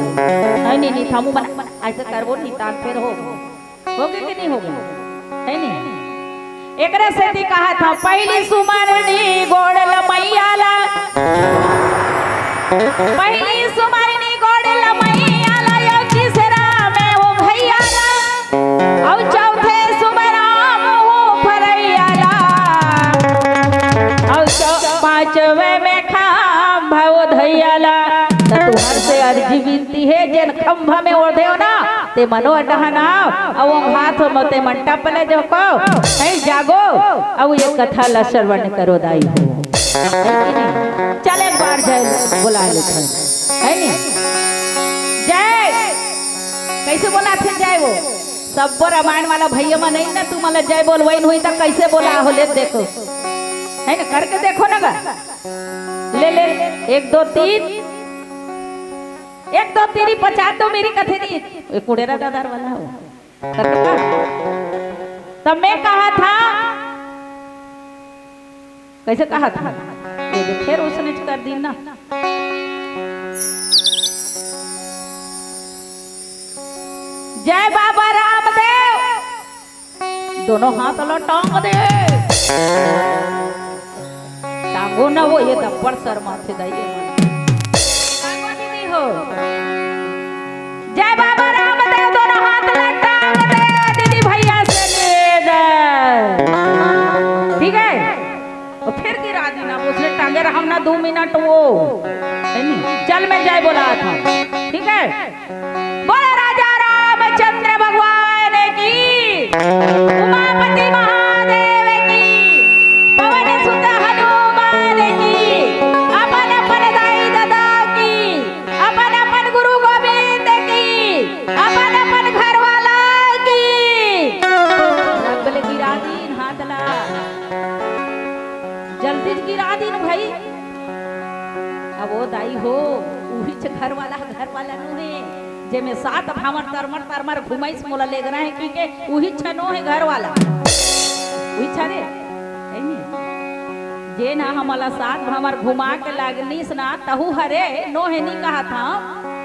है नी, नी, थामू मन अइसे करबो नी, तान फेर हो। होगे कि नहीं होगे? है नी? एकरे सेती कहा था, पहली सुमरनी गोड़ ल मैया ला। पहली सुमरनी गोड़ ल मैया ला, यो तीसरा में हो भैया ला। अउ चौथे सुमराम हो फरैया ला। अउ चौ-, पांचवे में खाम भव धैया ला। त तुहर से अर्जी विनती हे, जेन खंभा में ओढ़े हो ना, ते मनो अटहनाव, अउ ओंघात हो मते मन टपले जो को, नहीं जागो, अउ ये कथा ला श्रवण करो दाई हो। है कि नहीं? चल एक बार जय बोला लेथन, है नी? जय, कइसे बोलाथे जय वो? सब्बो रामायण वाला भैया मन नहीं ना, तुमन ला जय बोलवइन होही त कइसे बोला हो ले देखो, है ना? करके देखो ना गा। ले, ले, एक, दो, तीन। एक, दो, तीन ही पचास तो मेरी कथे नहीं। ये कुड़ेरा दादार वाला हो। तब मैं कहा था, कइसे कहा था? ये दे, फेर उसने कर दी ना। जय बाबा रामदेव। दोनों हाथ ला टांग दे। टांगो ना वो, ये दब्बड़ शर्माथे दाई, ये मन। टांगो दीदी हो। जय बाबा रामदेव, दोनों हाथ ला टांग दे, दीदी भैया से ले दे। ठीक है? अउ फेर गिरा दी ना, उसने टांगे रहम ना दू मिनट वो। है नी? चल मैं जय बोला था। ठीक है? बोलो राजा रामचंद्र भगवान की, उमापति महादेव की, पवन सुत हनुमान की, अपन अपन दाई ददा की, अपन अपन गुरु गोविंद की, अपन अपन घर वाला की। रंग ले गिरा दीन हाथ ला, जल्दी गिरा दीन भाई। अब वो दाई हो, उहीच घर वाला, घर वाला नो हे, जेमे सात भांवर तरमर तरमर घुमाइस मोला लेगना हे कहिके, उहीच नो हे घर वाला। उहीच हरे, है नी? जेन हमला सात भांवर घुमा के लागनिस ना, तहू हरे, नो हे नी कहा था,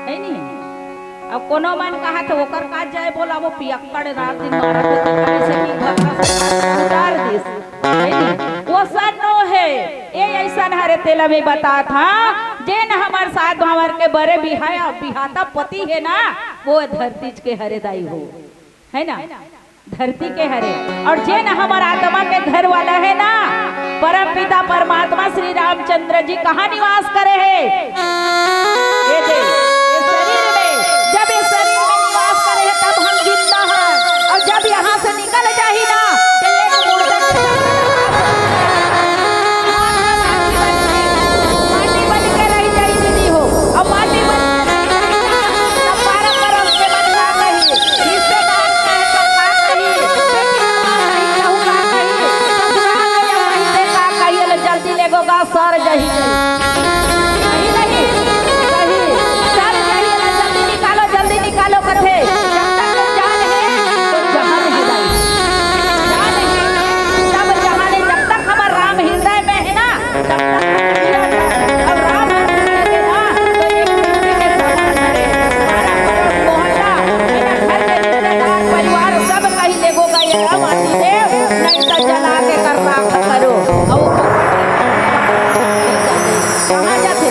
है नी? अब कोनो मन कहा था, ओकर का जय बोला, वो पियक्कड़ रात दिन मारत हे, तो कइसे कि भक्ता से उतार दिस। है नी? वो सन नो हे, ए अइसन हरे तेला में बता था, जेन हमर सात भांवर के बरे बिहाया, बिहाता पति हे ना, वो धरतीच के हरे दाई हो, है ना? धरती के हरे। अउ जेन हमर आत्मा के घर वाला हे ना, परम पिता परमात्मा श्री रामचंद्र जी कहाँ निवास करे हे? ये दे, ये शरीर में, जब ये शरीर में निवास करे हे, तब हम जिंदा हैं, अउ जब यहाँ से निकल जाही ना, तो ये मुर्दा के साथ माटी बन के रह जाई दीदी हो। अब माटी बन के रह जाई, तब बारह बरस के बाद का कही, रिश्तेदार कहे तो का कही, बेटी के बात नहीं कहूँ का कही, ससुराल में जब कहीं से का कही, ले जल्दी ले गो गा, सर जही। नहीं, नहीं, सही, सर जही, ले जल्दी निकालो, जल्दी निकालो कथे। जब तक जान है, तो जहान है भाई। जान है, तब जहान है, जब तक हमर राम हृदय में है ना, तब तक जिया जाए। अब राम हृदय में ना, तो एक मिट्टी के समान हरे। सारा पड़ोस मोहल्ला, मेरा घर के रिश्तेदार, परिवार सब कही लेगो गा ये राम आदि देव, नहीं तो जला के कर राख करो। अब वो कहाँ जाथे?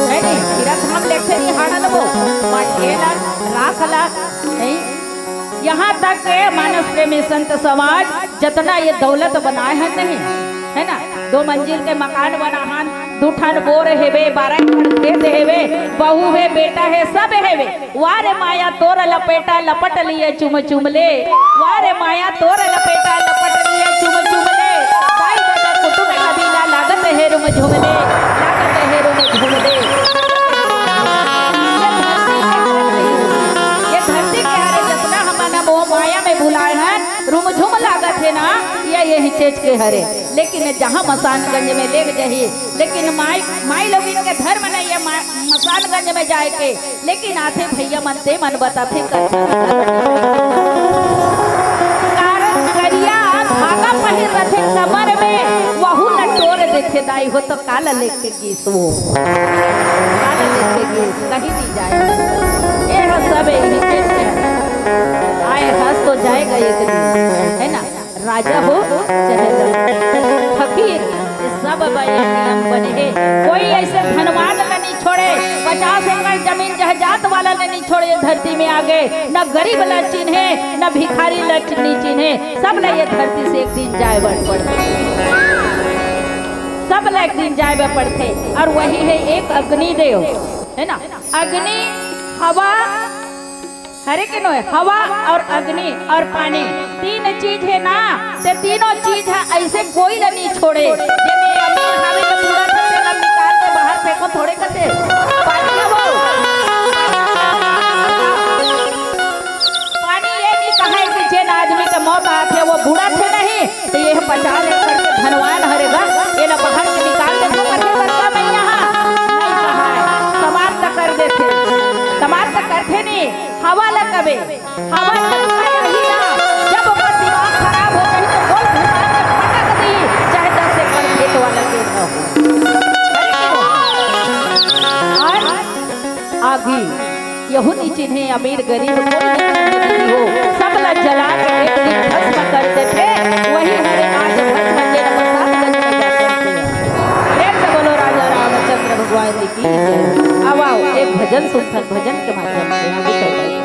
नहीं, नहीं, तीरथ हम लेथे नहीं, हाड़ा लबो। मत ये ना, राख ला, नहीं। यहाँ तक के मानस प्रेमी संत समाज जतना ये दौलत बनाए हैं नहीं, है ना, दो मंजिल के मकान बना हन, दू ठन बोर हेवे, बारह ठन खेत हेवे, बहू हे, बेटा हे, सब हेवे। वा रे माया तोर लपेटा लपट लिए चुम चुम ले। वा रे माया तोर लपेटा लपट लिए चुम चुम ले। दाई ददा कुटुम कबीला लागत हे रुम झुम ले, लागत हे रुम झुम ले। ये धरती के हरे, जतना हमन मोह माया में भुलाए हन, रुमझुम लागत हे ना, ये, ये हिचेच के हरे। लेकिन जहाँ मसानगंज में लेग जही, लेकिन माई, माई लोगिन के धर्म नहीं है मा-, मसानगंज में जाए के। लेकिन आथे भैया मन, ते मन बताथे कथी। कारण करिया धागा पहिर रथे कमर में, वहू ल टोर देथे दाई हो, तो काला लेके गीस वो। काला लेके गीस, कहीं नहीं जाए। ये ह सब यही चीज है। आए हंस तो जाएगा एक दिन, है ना? राजा हो चाहे रंक। फकीर, ये सब बया नियम बने हे। कोई ऐसे धनवान ला नहीं छोड़े, पचास एकड़ जमीन जायदाद वाला ला नहीं छोड़े ये धरती में आगे, न गरीब ला चिन्हे, न भिखारी ला चि-, नहीं चिन्हे, सब ला ये धरती से एक दिन जाए बर पड़थे, सब ला एक दिन जाए बर पड़थे। और वही है एक अग्निदेव, है ना, अग्नि, हवा, हरे के नोय, हवा और अग्नि और पानी, तीन चीज है ना, ते तीनों चीज है, ऐसे कोई ला नहीं छोड़े। जेमे अमीर हावे तो बूढ़ा थे, तेला निकाल के बाहर फेंको, थोड़े कथे। पानी है वो। पानी ये नहीं कहे कि जेन आदमी के मौत आथे, वो बूढ़ा थे नहीं, तो ये पचास एकड़ के धनवान हरे गा, ये ला बाहर के निकाल दे तो कथे बड़का मैया हा। नहीं कहा है, समाप्त कर देथे, समाप्त करथे नहीं, हवा ला कबे, हवा चलता रही ना, जब ओकर दिमाग खराब हो जाही तो बोल घुमा के पटक दी, चाहे दस एकड़ खेत वाला के न हो। अरे क्यों? और आगी, यहू नहीं चिन्हे अमीर गरीब कोई नहीं चिन्हे दीदी हो, सब ला जला के एक दिन भस्म कर देथे। वही हरे आज भस्म जेन मसानगंज में जाकर के। प्रेम से बोलो राजा रामचंद्र भगवान जी की जय। अब आओ एक भजन सुनथन, भजन के माध्यम से आगे चलते हैं।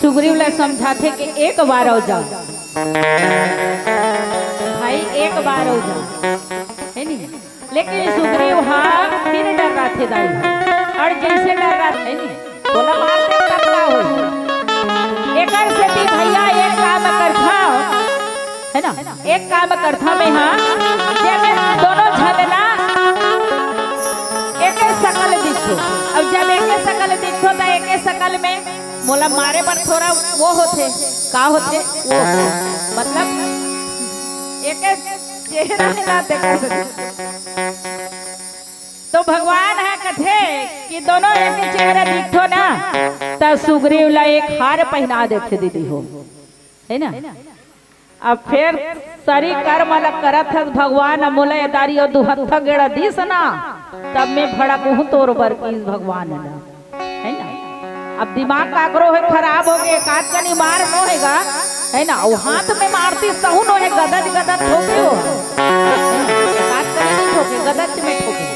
सुग्रीव ला समझाथे कि एक बार अउ जा भाई, एक बार अउ जा, हे नी? लेकिन सुग्रीव हा फिर डर्राथे दाई, अउ जइसे डर्राथे, हे नी? ओला मार दे तब का होही? एकर सेती भइया एक काम करथंव, हे ना, एक काम करथंव मैं हा, जेमे दोनों झन ना एके सकल दिखो। अब जब एके सकल दिखो त एके सकल में मोला मारे बर थोड़ा वो होथे, का होथे? वो मतलब एके चेहरा में ना देखा सके। तो भगवान ह कथे कि दोनों एके चेहरा दिखो ना, त सुग्रीव ला एक हार पहिना देथे दीदी हो, हे ना? अब फेर सरी कर्म ल करत हस भगवान, मोला ए दारी अउ दुहत्था गेड़ा दिस ना, तब मैं भड़कहूं तोर बर किस भगवान न, हे ना? अब दिमाग काकरो हे खराब होगे, एकाध कनी मार नोहे गा, हे ना? अउ हाथ में मारतिस तहू नोहे, गदच गदच होगे हो, एकाध कनी नइ ठोके, गदच में ठोके।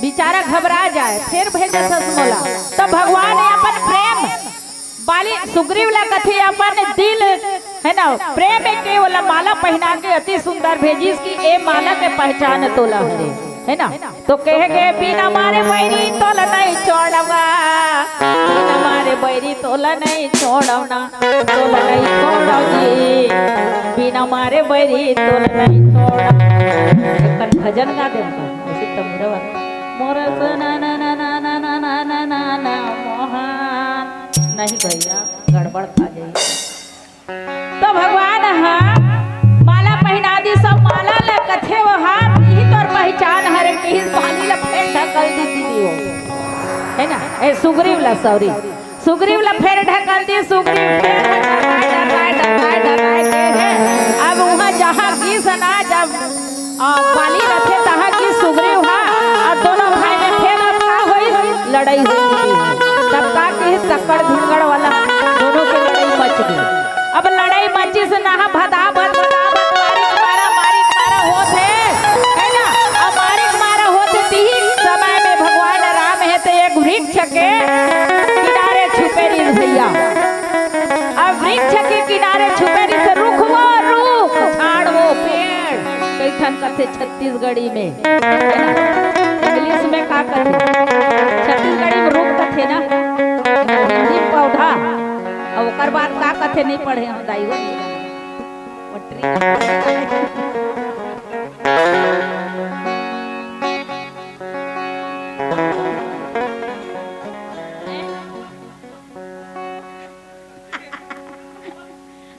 बिचारा घबरा जाय, फेर भेजत हस मोला। तब भगवान हे अपन प्रेम बाली सुग्रीव ला कथे अपन दिल, हे ना, प्रेम के ओला माला पहिना के अति सुंदर भेजिस कि ए माला के पहचान तोला हरे, हे ना? तो कहे गे, बिना मारे बैरी तोला नहीं छोड़वा, बिना मारे बैरी तोला नहीं छोड़व ना, तोला नहीं छोड़व जी, बिना मारे बैरी तोला नहीं छोड़व। एकर भजन गा देव का, ऐसे तमुरवा। मोर सना ना ना ना ना ना ना ना ना ना मोहन। नहीं भैया, गड़बड़ खा जाई। तो भगवान ह माला पहिना दिस, सब माला ल कथे वो हा, इही तोर पहचान हरे, कहिस बाली ल फेर ढकल दिस दीदी हो, हे ना? ए, सुग्रीव ल, सॉरी, सुग्रीव ल फेर ढकल दिस, सुग्रीव फेर डर्राय, डर्राय, डर्राय, डर्राय के हे। अब उहां जहां गिस ना, जब आ, बाली रथे तहां कि सुग्रीव हा, अउ दोनों भाई में फेर अब का होइस? लड़ई होइस। तब का किहिस? सक्कड़ धिक्कड़ वाला दोनों के लड़ई मच गे। अब लड़ई मचिस ना, भदाभद, भदाभद, मारिक मारा, मारिक मारा होत हे, हे ना? अब मारिक मारा होत हे, तिही समय में भगवान राम हे ते एक वृक्ष के किनारे छुपे रिहिस भैया। अब वृक्ष के किनारे छुपे रिहिस, रुख वो रुख, झाड़ वो पेड़, कई ठन कथे छत्तीसगढ़ी में, हे ना? English में का कथे? छत्तीसगढ़ी में रुख कथे ना, हिंदी में पौधा। अउ ओकर बाद का कथे, नहीं पढ़े हंव दाई हो।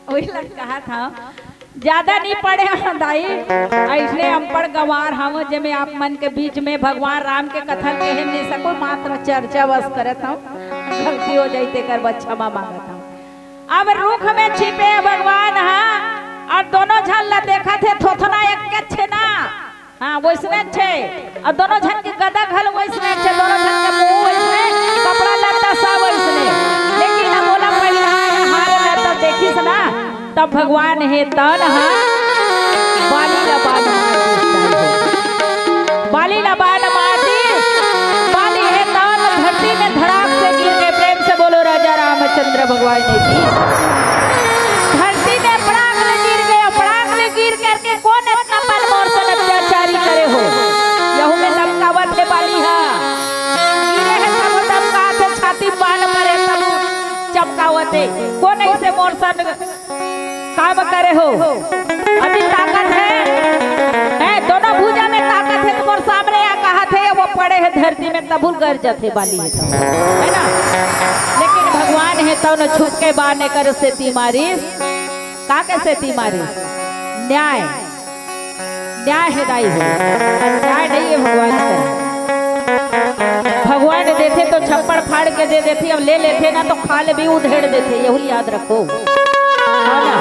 वही लग कहा था, ज्यादा नहीं पढ़े हंव दाई, अइसने अनपढ़ गंवार हंव, जेमे आप मन के बीच में भगवान राम के कथा कहे नहीं सको, मात्र चर्चा बस करत हंव, गलती हो जाई तेकर बर क्षमा मांगत हंव। अब रुख में छिपे भगवान हा, अउ दोनों झन ला देखत हे, थोथना एकेच हे ना, हां, वइसने हे। अउ दोनों झन के गदा घलो वइसने हे, दोनों झन के मुंह वइसने, कपड़ा लत्ता सब वइसने। लेकिन अब ओला पहिराय हार ला तब देखिस ना, तब भगवान हे तन हा बाली ला बान मार दिस। बाली ला बान मार दिस। बाली हे तन धरती में धड़ाक से गिर गे। प्रेम से बोलो राजा रामचंद्र भगवान की। धरती में पड़ाक ले गिर गे, पड़ाक ले गिर करके कोन एतना पन मोर सन अत्याचारी करे हो? यहू में धमकावत हे बाली हा। गिरे हे तब धमकावत हे, छाती बांध परे तब चमकावत हे। कोन अइसे मोर सन काम करे हो? अभी ताकत हे, हे, दोनों भुजा में ताकत हे, त मोर सामने आ कहत हे, वो पड़े हे धरती में, तभू ल गर जथे बाली हे त, हे ना? लेकिन भगवान हे तौन छुप के बान एकर सेती मारिस। का के सेती मारिस? न्याय। न्याय हे दाई हो, अन्याय नहीं हे भगवान का। भगवान देथे तो छप्पड़ फाड़ के दे देथे, अब ले लेथे ना तो खाल भी उधेड़ देथे, यहू याद रखो। हाँ ना?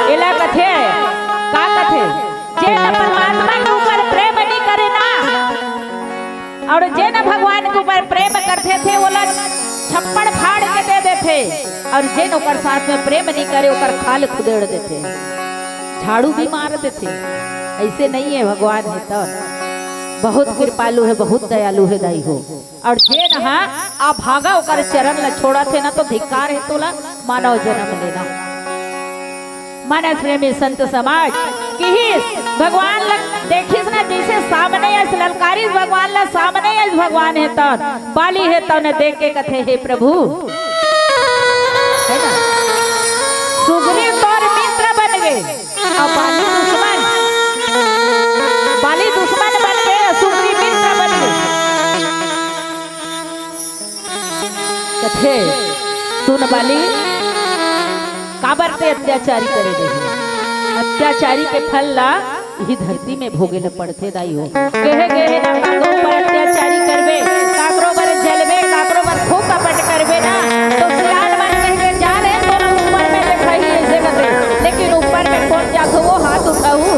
एला कथे, का कथे? जेन परमात्मा के ऊपर प्रेम नहीं करे ना, अउ जेन भगवान के ऊपर प्रेम करथे थे, ओला छप्पड़ फाड़ के दे देथे, अउ जेन ओकर साथ में प्रेम नहीं करे, ओकर खाल खुदेड़ देथे, झाड़ू भी मार देथे। अइसे नहीं हे, भगवान हे त। बहुत कृपालु हे, बहुत दयालु हे दाई हो। अउ जेन ह अभागा ओकर चरण ल छोड़त हे ना, तो धिक्कार हे तोला मानव जन्म लेना। मानस प्रेमी संत समाज किहिस, भगवान ल देखिस ना, जइसे सामने अइस ललकारिस भगवान ल, सामने अइस भगवान हे तौन, बाली हे तौन देख के कथे, "हे प्रभु," हे ना, "सुग्रीव तोर मित्र बन गे, अउ बाली दुश्मन, बाली दुश्मन बन गे, सुग्रीव मित्र बन गे।" कथे, "सुन बाली, काबर ते अत्याचारी करे देही? अत्याचारी के फल ला इही धरती में भोगे ल पड़थे दाई हो।" कहे गे हे ना, काकरो ऊपर अत्याचारी करबे, काकरो बर जलबे, काकरो बर खूब कपट करबे ना, तो सियान मन कहिके जा रे, तोला ऊपर में देखाही अइसे कथे। लेकिन ऊपर में कोन जाथे, वो हाथ उठाहू।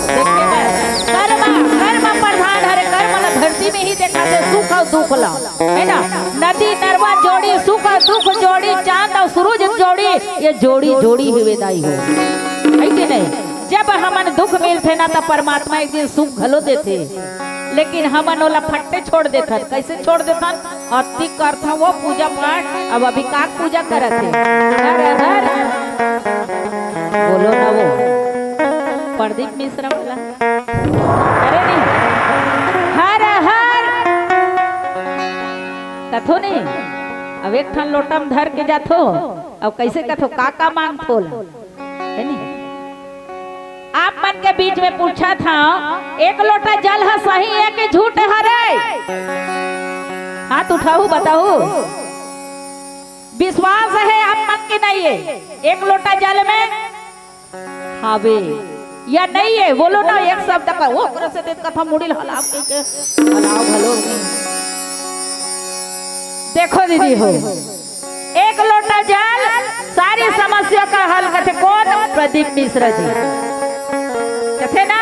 देखे बर कर्म, कर्म प्रधान हरे, कर्म ला धरती में ही देखाथे, सुख अउ दुख ला। हे ना, नदी नरवा जोड़ी, सुख दुख जोड़ी, चांद अउ सूरज जोड़ी, ये जोड़ी जोड़ी हवे दाई हो, हे कि नहीं? जब हमन दुख मिलथे ना, त परमात्मा एक दिन सुख घलो देथे, लेकिन हमन ओला फट्टे छोड़ देथन। कइसे छोड़ देथन? अति करथन वो पूजा पाठ, अब अभी का पूजा करत हे? हर हर, बोलो ना वो प्रदीप मिश्रा वाला, अरे नहीं, हर हर कथो नहीं, अब एक ठन लोटा म धर के जाथो, अब कइसे कथो, का का मांगथो ला, हे नहीं? आप मन के बीच में पूछत हंव, एक लोटा जल ह सही हे कि झूठ हरे? हाथ उठाहू, बताहू। विश्वास हे आप मन के नहीं हे? एक लोटा जल में हावे या नहीं हे? बोलो ना एक शब्द का, वो ओकरा से देख कथा मुड़ी ल हलाव के, के हलाव घलो नहीं। देखो दीदी हो, एक लोटा जल सारी समस्या का हल करथे। कोन? प्रदीप मिश्रा जी। कथे ना,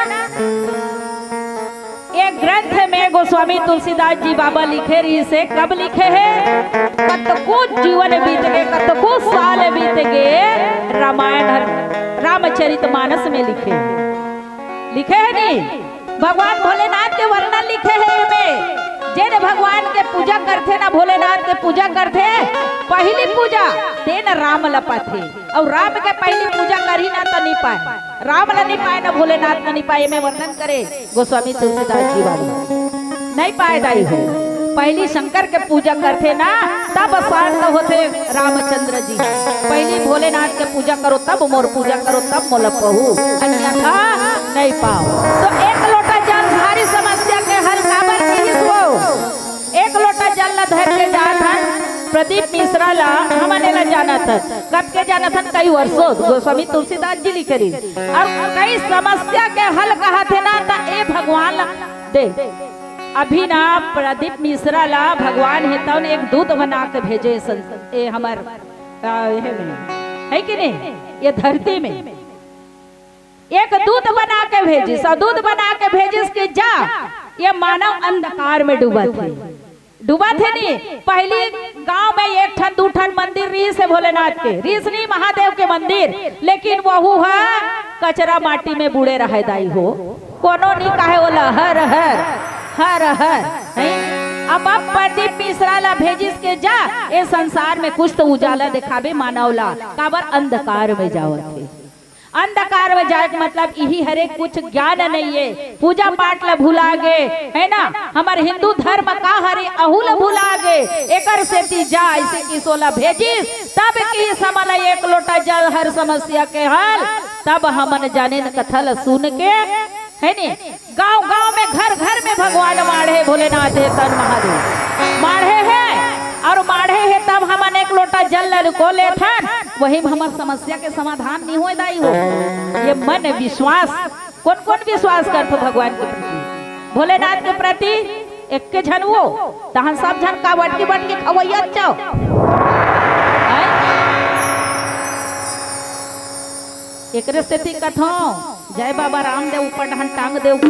एक ग्रंथ में गोस्वामी तुलसीदास जी बाबा लिखे रहिसे। कब लिखे हे? कतको जीवन बीत गे, कतको साल बीत गे, रामायण हर रामचरित मानस में लिखे हे। लिखे हे नहीं? भगवान भोलेनाथ के वर्णन लिखे हे एमे। जेन भगवान के पूजा करथे ना, भोलेनाथ के पूजा करथे, पहिली पूजा तेन राम ल पाथे। अउ राम के पहिली पूजा करही ना त नी पाए, राम ल नी पाए ना, भोलेनाथ ल नी पाए। एमे वर्णन करे गोस्वामी तुलसीदास जी बाबा, नहीं पाए दाई हो। पहिली शंकर के पूजा करथे ना, तब शांत होथे रामचंद्र जी। पहिली भोलेनाथ के पूजा करो, तब मोर पूजा करो, तब मोला पहू, अन्यथा नहीं पाओ। तो एक लोटा जल सारी समस्या के हल काबर किहिस वो? एक लोटा जल ला धर के जात हन प्रदीप मिश्रा ला, हमन एला जानत हन, कब के जानत हन, कई वर्षों गोस्वामी तुलसीदास जी लिखे रहिस। अउ कई समस्या के हल कहत हे ना, त ए भगवान ला दे। अभी ना प्रदीप मिश्रा ला भगवान हे तौन एक दूत बना के भेजे संस-, ए हमर, आ, हे में, हे कि नहीं? ये धरती में एक दूत बना के भेजिस, अउ दूत बना के भेजिस कि जा, ये मानव अंधकार में डूबत हे, डूबत हे नी। पहिली गांव में एक ठन, दू ठन मंदिर रिहिस हे भोलेनाथ के, रिहिस नी महादेव के मंदिर, लेकिन वहू ह कचरा माटी में बुड़े रहे दाई हो। कोनो नी कहे ओला हर हर, हर हर, नहीं? अब, अब प्रदीप मिश्रा ला भेजिस के जा, ए संसार में कुछ तो उजाला देखाबे मानव ला, काबर अंधकार में जावत हे। अंधकार में जाए के मतलब इही हरे, कुछ ज्ञान नहीं हे, पूजा पाठ ला भुला गे, हे ना? हमर हिंदू धर्म का हरे, अहू ला भुला गे। एकर सेती जा, अइसे किहिस ओला भेजिस, तब किहिस हमन ला एक लोटा जल हर समस्या के हल। तब हमन जानेन कथा ला सुन के, हे नी? गांव गांव में, घर घर में भगवान माढ़े, भोलेनाथ हे तौन महादेव माढ़े हे, अउ माढ़े हे तब हमन एक लोटा जल ल रुको लेथन, वही में हमर समस्या के समाधान नहीं होए दाई हो। ये मन विश्वास, कोन कोन विश्वास करथो भगवान के प्रति, भोलेनाथ के प्रति? एक के झन वो, तहन सब झन का बटकी बटकी खवैया चाव। एकरे सेती कथों, जय बाबा रामदेव ऊपर डहन टांग देव के।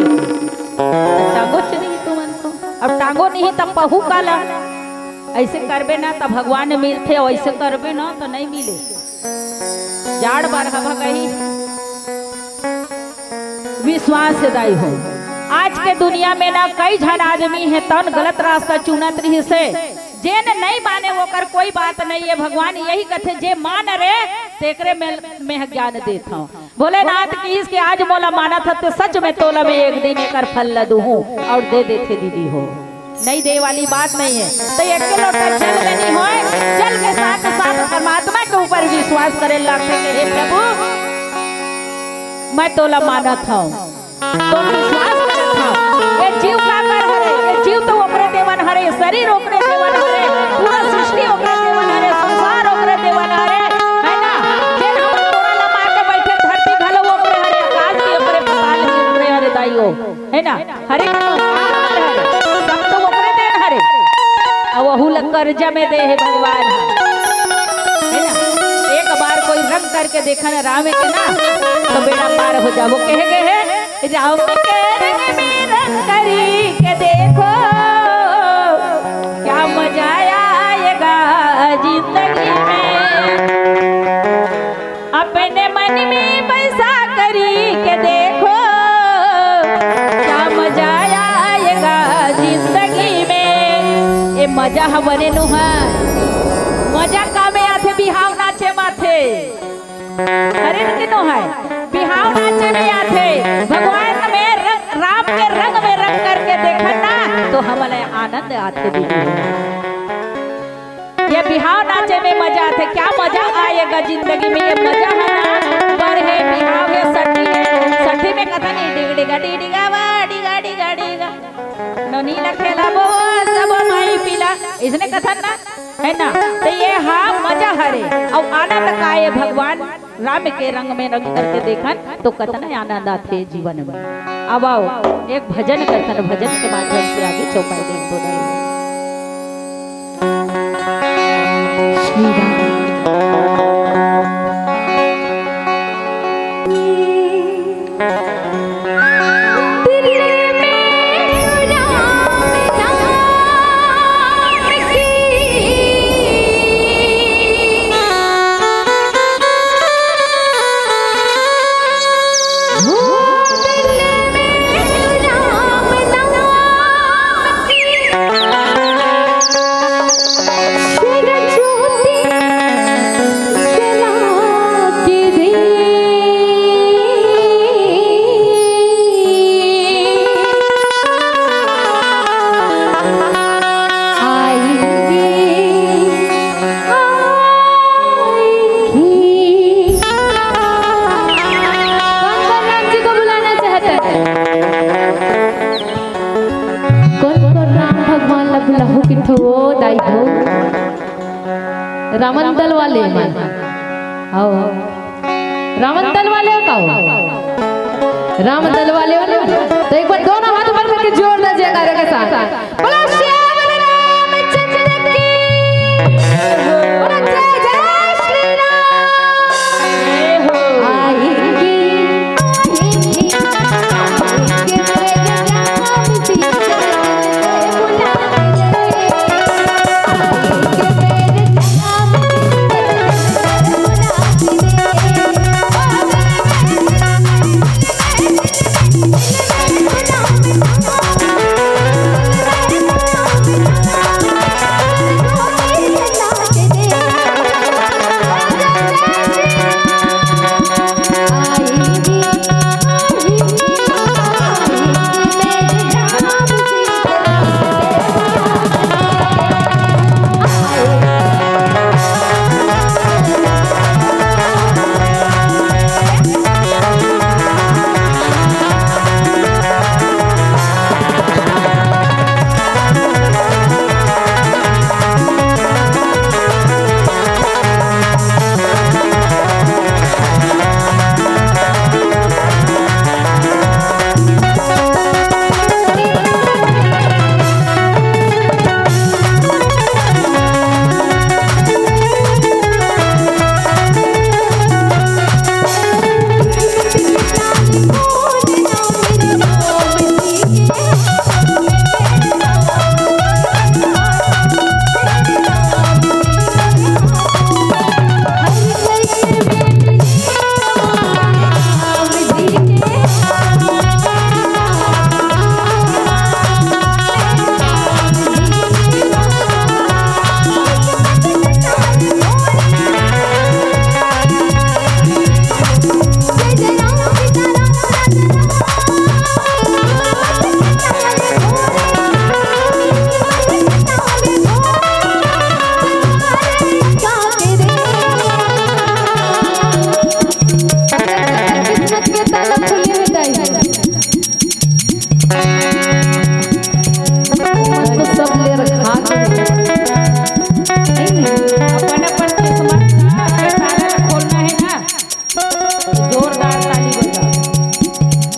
टांगो च नहीं तुमन तो। अब टांगो नहीं तब पहू काला। अइसे करबे ना तब भगवान मिलथे, अउ अइसे करबे ना तो नहीं मिले। जाड़ बार हवा कही विश्वास दाई हो। आज के दुनिया में ना कई झन आदमी हे तौन गलत रास्ता चुनत रिहिस हे। जेन नइ माने ओकर कोई बात नइ हे। भगवान यही कथे, जे मान रे तेकरे में, में ज्ञान देत हौं। भोलेनाथ किहिस के आज मोला मानत हस ते सच में तोला मैं एक दिन एकर फल ल दूहूं अउ दे देथे दीदी हो। नइ दे वाली बात नइ हे। त एके लोटा जल में नइ होय, जल के साथ साथ परमात्मा के ऊपर विश्वास करे लागथे कि हे प्रभु, मैं तोला मानत हौं। तो विश्वास करत हौं। ये जीव काकर हरे? ये जीव तो ओकरे देवन हरे, शरीर ओकरे देवन हरे, पूरा सृष्टि ओकरे देवन हरे, संसार ओकरे देवन हरे, है ना? जेन हमन गोड़ा लमा के बैठे, धरती घलो ओकरे हरे, आकाश भी ओकरे, पाताल भी ओकरे हरे, दाई हो, है ना? हरे का तो हमर हरे, सब तो ओकरे देन हरे। अउ वहू ला कर्जा में दे हे भगवान ह, है ना? एक बार कोई रंग करके देखा ना राम के ना, तो बेड़ा पार हो जाबो। कहे गए हे, राम के रंग में रंग करी के देखो, क्या मजा आएगा जिंदगी में। अपने मन में पैसा करी के देखो, क्या मजा आएगा जिंदगी में। ये मजा ह बने नो है, मजा का में आथे? बिहाव नाचे माथे। अरे के नो है, बिहाव नाचे में आथे। भगवान में रंग, राम के रंग में रंग करके देखन ना, तो हमला आनंद आथे दीदी। ये बिहाव नाचे में मजा आथे। क्या मजा आएगा जिंदगी में, ये मजा है ना। बर हे, बिहाव हे, सठी हे, सठी में कथा नहीं, डिग डिगा, डिग डिगा, वा, डिगा, डिगा, डिगा। नोनी ला खेलाबो, सब माई पीला, इसने कथन ना, है ना? तो ये हा मजा हरे, अउ आनंद का ये भगवान राम के रंग में रंग करके देखन तो कतना आनंद आथे जीवन में। अब आओ, एक भजन करथन, भजन के माध्यम से आगे चौपाई देख तो श्री राम। कौन कौन राम जी को बुलाना चाहता है? कौन कौन राम भगवान ला बुलाहू किथो दाई हो? रामन दल वाले मन। आओ। रामन दल वाले हो का हो? रामन दल वाले हो ना? तो एक बार दोनों हाथ ऊपर करके जोरदार जयकारे के साथ। बोलो श्याम रामचंद्र की। बोलो जय जय श्री राम। आएंगे, आएंगे, आएंगे मेरे राम जी। अपन अपन किस्मत का ताला ला खोलना है ना, जोरदार ताली बजाओ।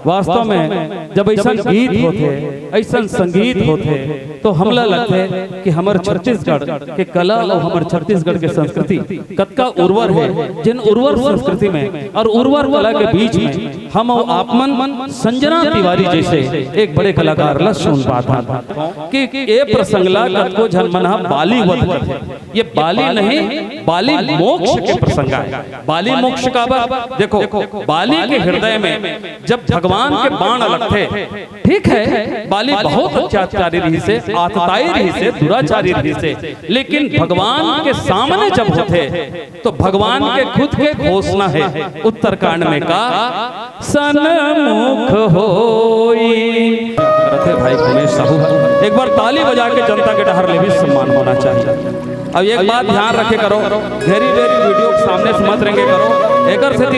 वास्तव में जब ऐसा गीत होथे, ऐसा संगीत होथे, तो हमला लगथे कि हमर छत्तीसगढ़ के कला और हमर छत्तीसगढ़ के संस्कृति कतका उर्वर हे, जिन उर्वर संस्कृति में और उर्वर कला के बीच में हम और आप मन संजना तिवारी जैसे एक बड़े कलाकार ला सुन पात हन कि ए प्रसंग ला कतको झन मन ह बाली वध कथे। ये बाली नहीं, बाली मोक्ष के प्रसंग आय। बाली मोक्ष काबर? देखो, बाली के हृदय में जब भगवान के बाण लगथे, ठीक है, बाली बहुत अत्याचारी रहिसे, आतताई रहिसे, दुराचारी रहिसे, लेकिन भगवान के सामने जब होथे, तो भगवान के खुद के घोषणा हे उत्तरकांड में का, सन्मुख होई। रथे भाई गणेश साहू, एक बार ताली बजा के जनता के डहर ले भी सम्मान होना चाहिए। अब एक बात ध्यान रखे करो, घेरी बेरी वीडियो के सामने से मत रेंगे करो, एकर सेती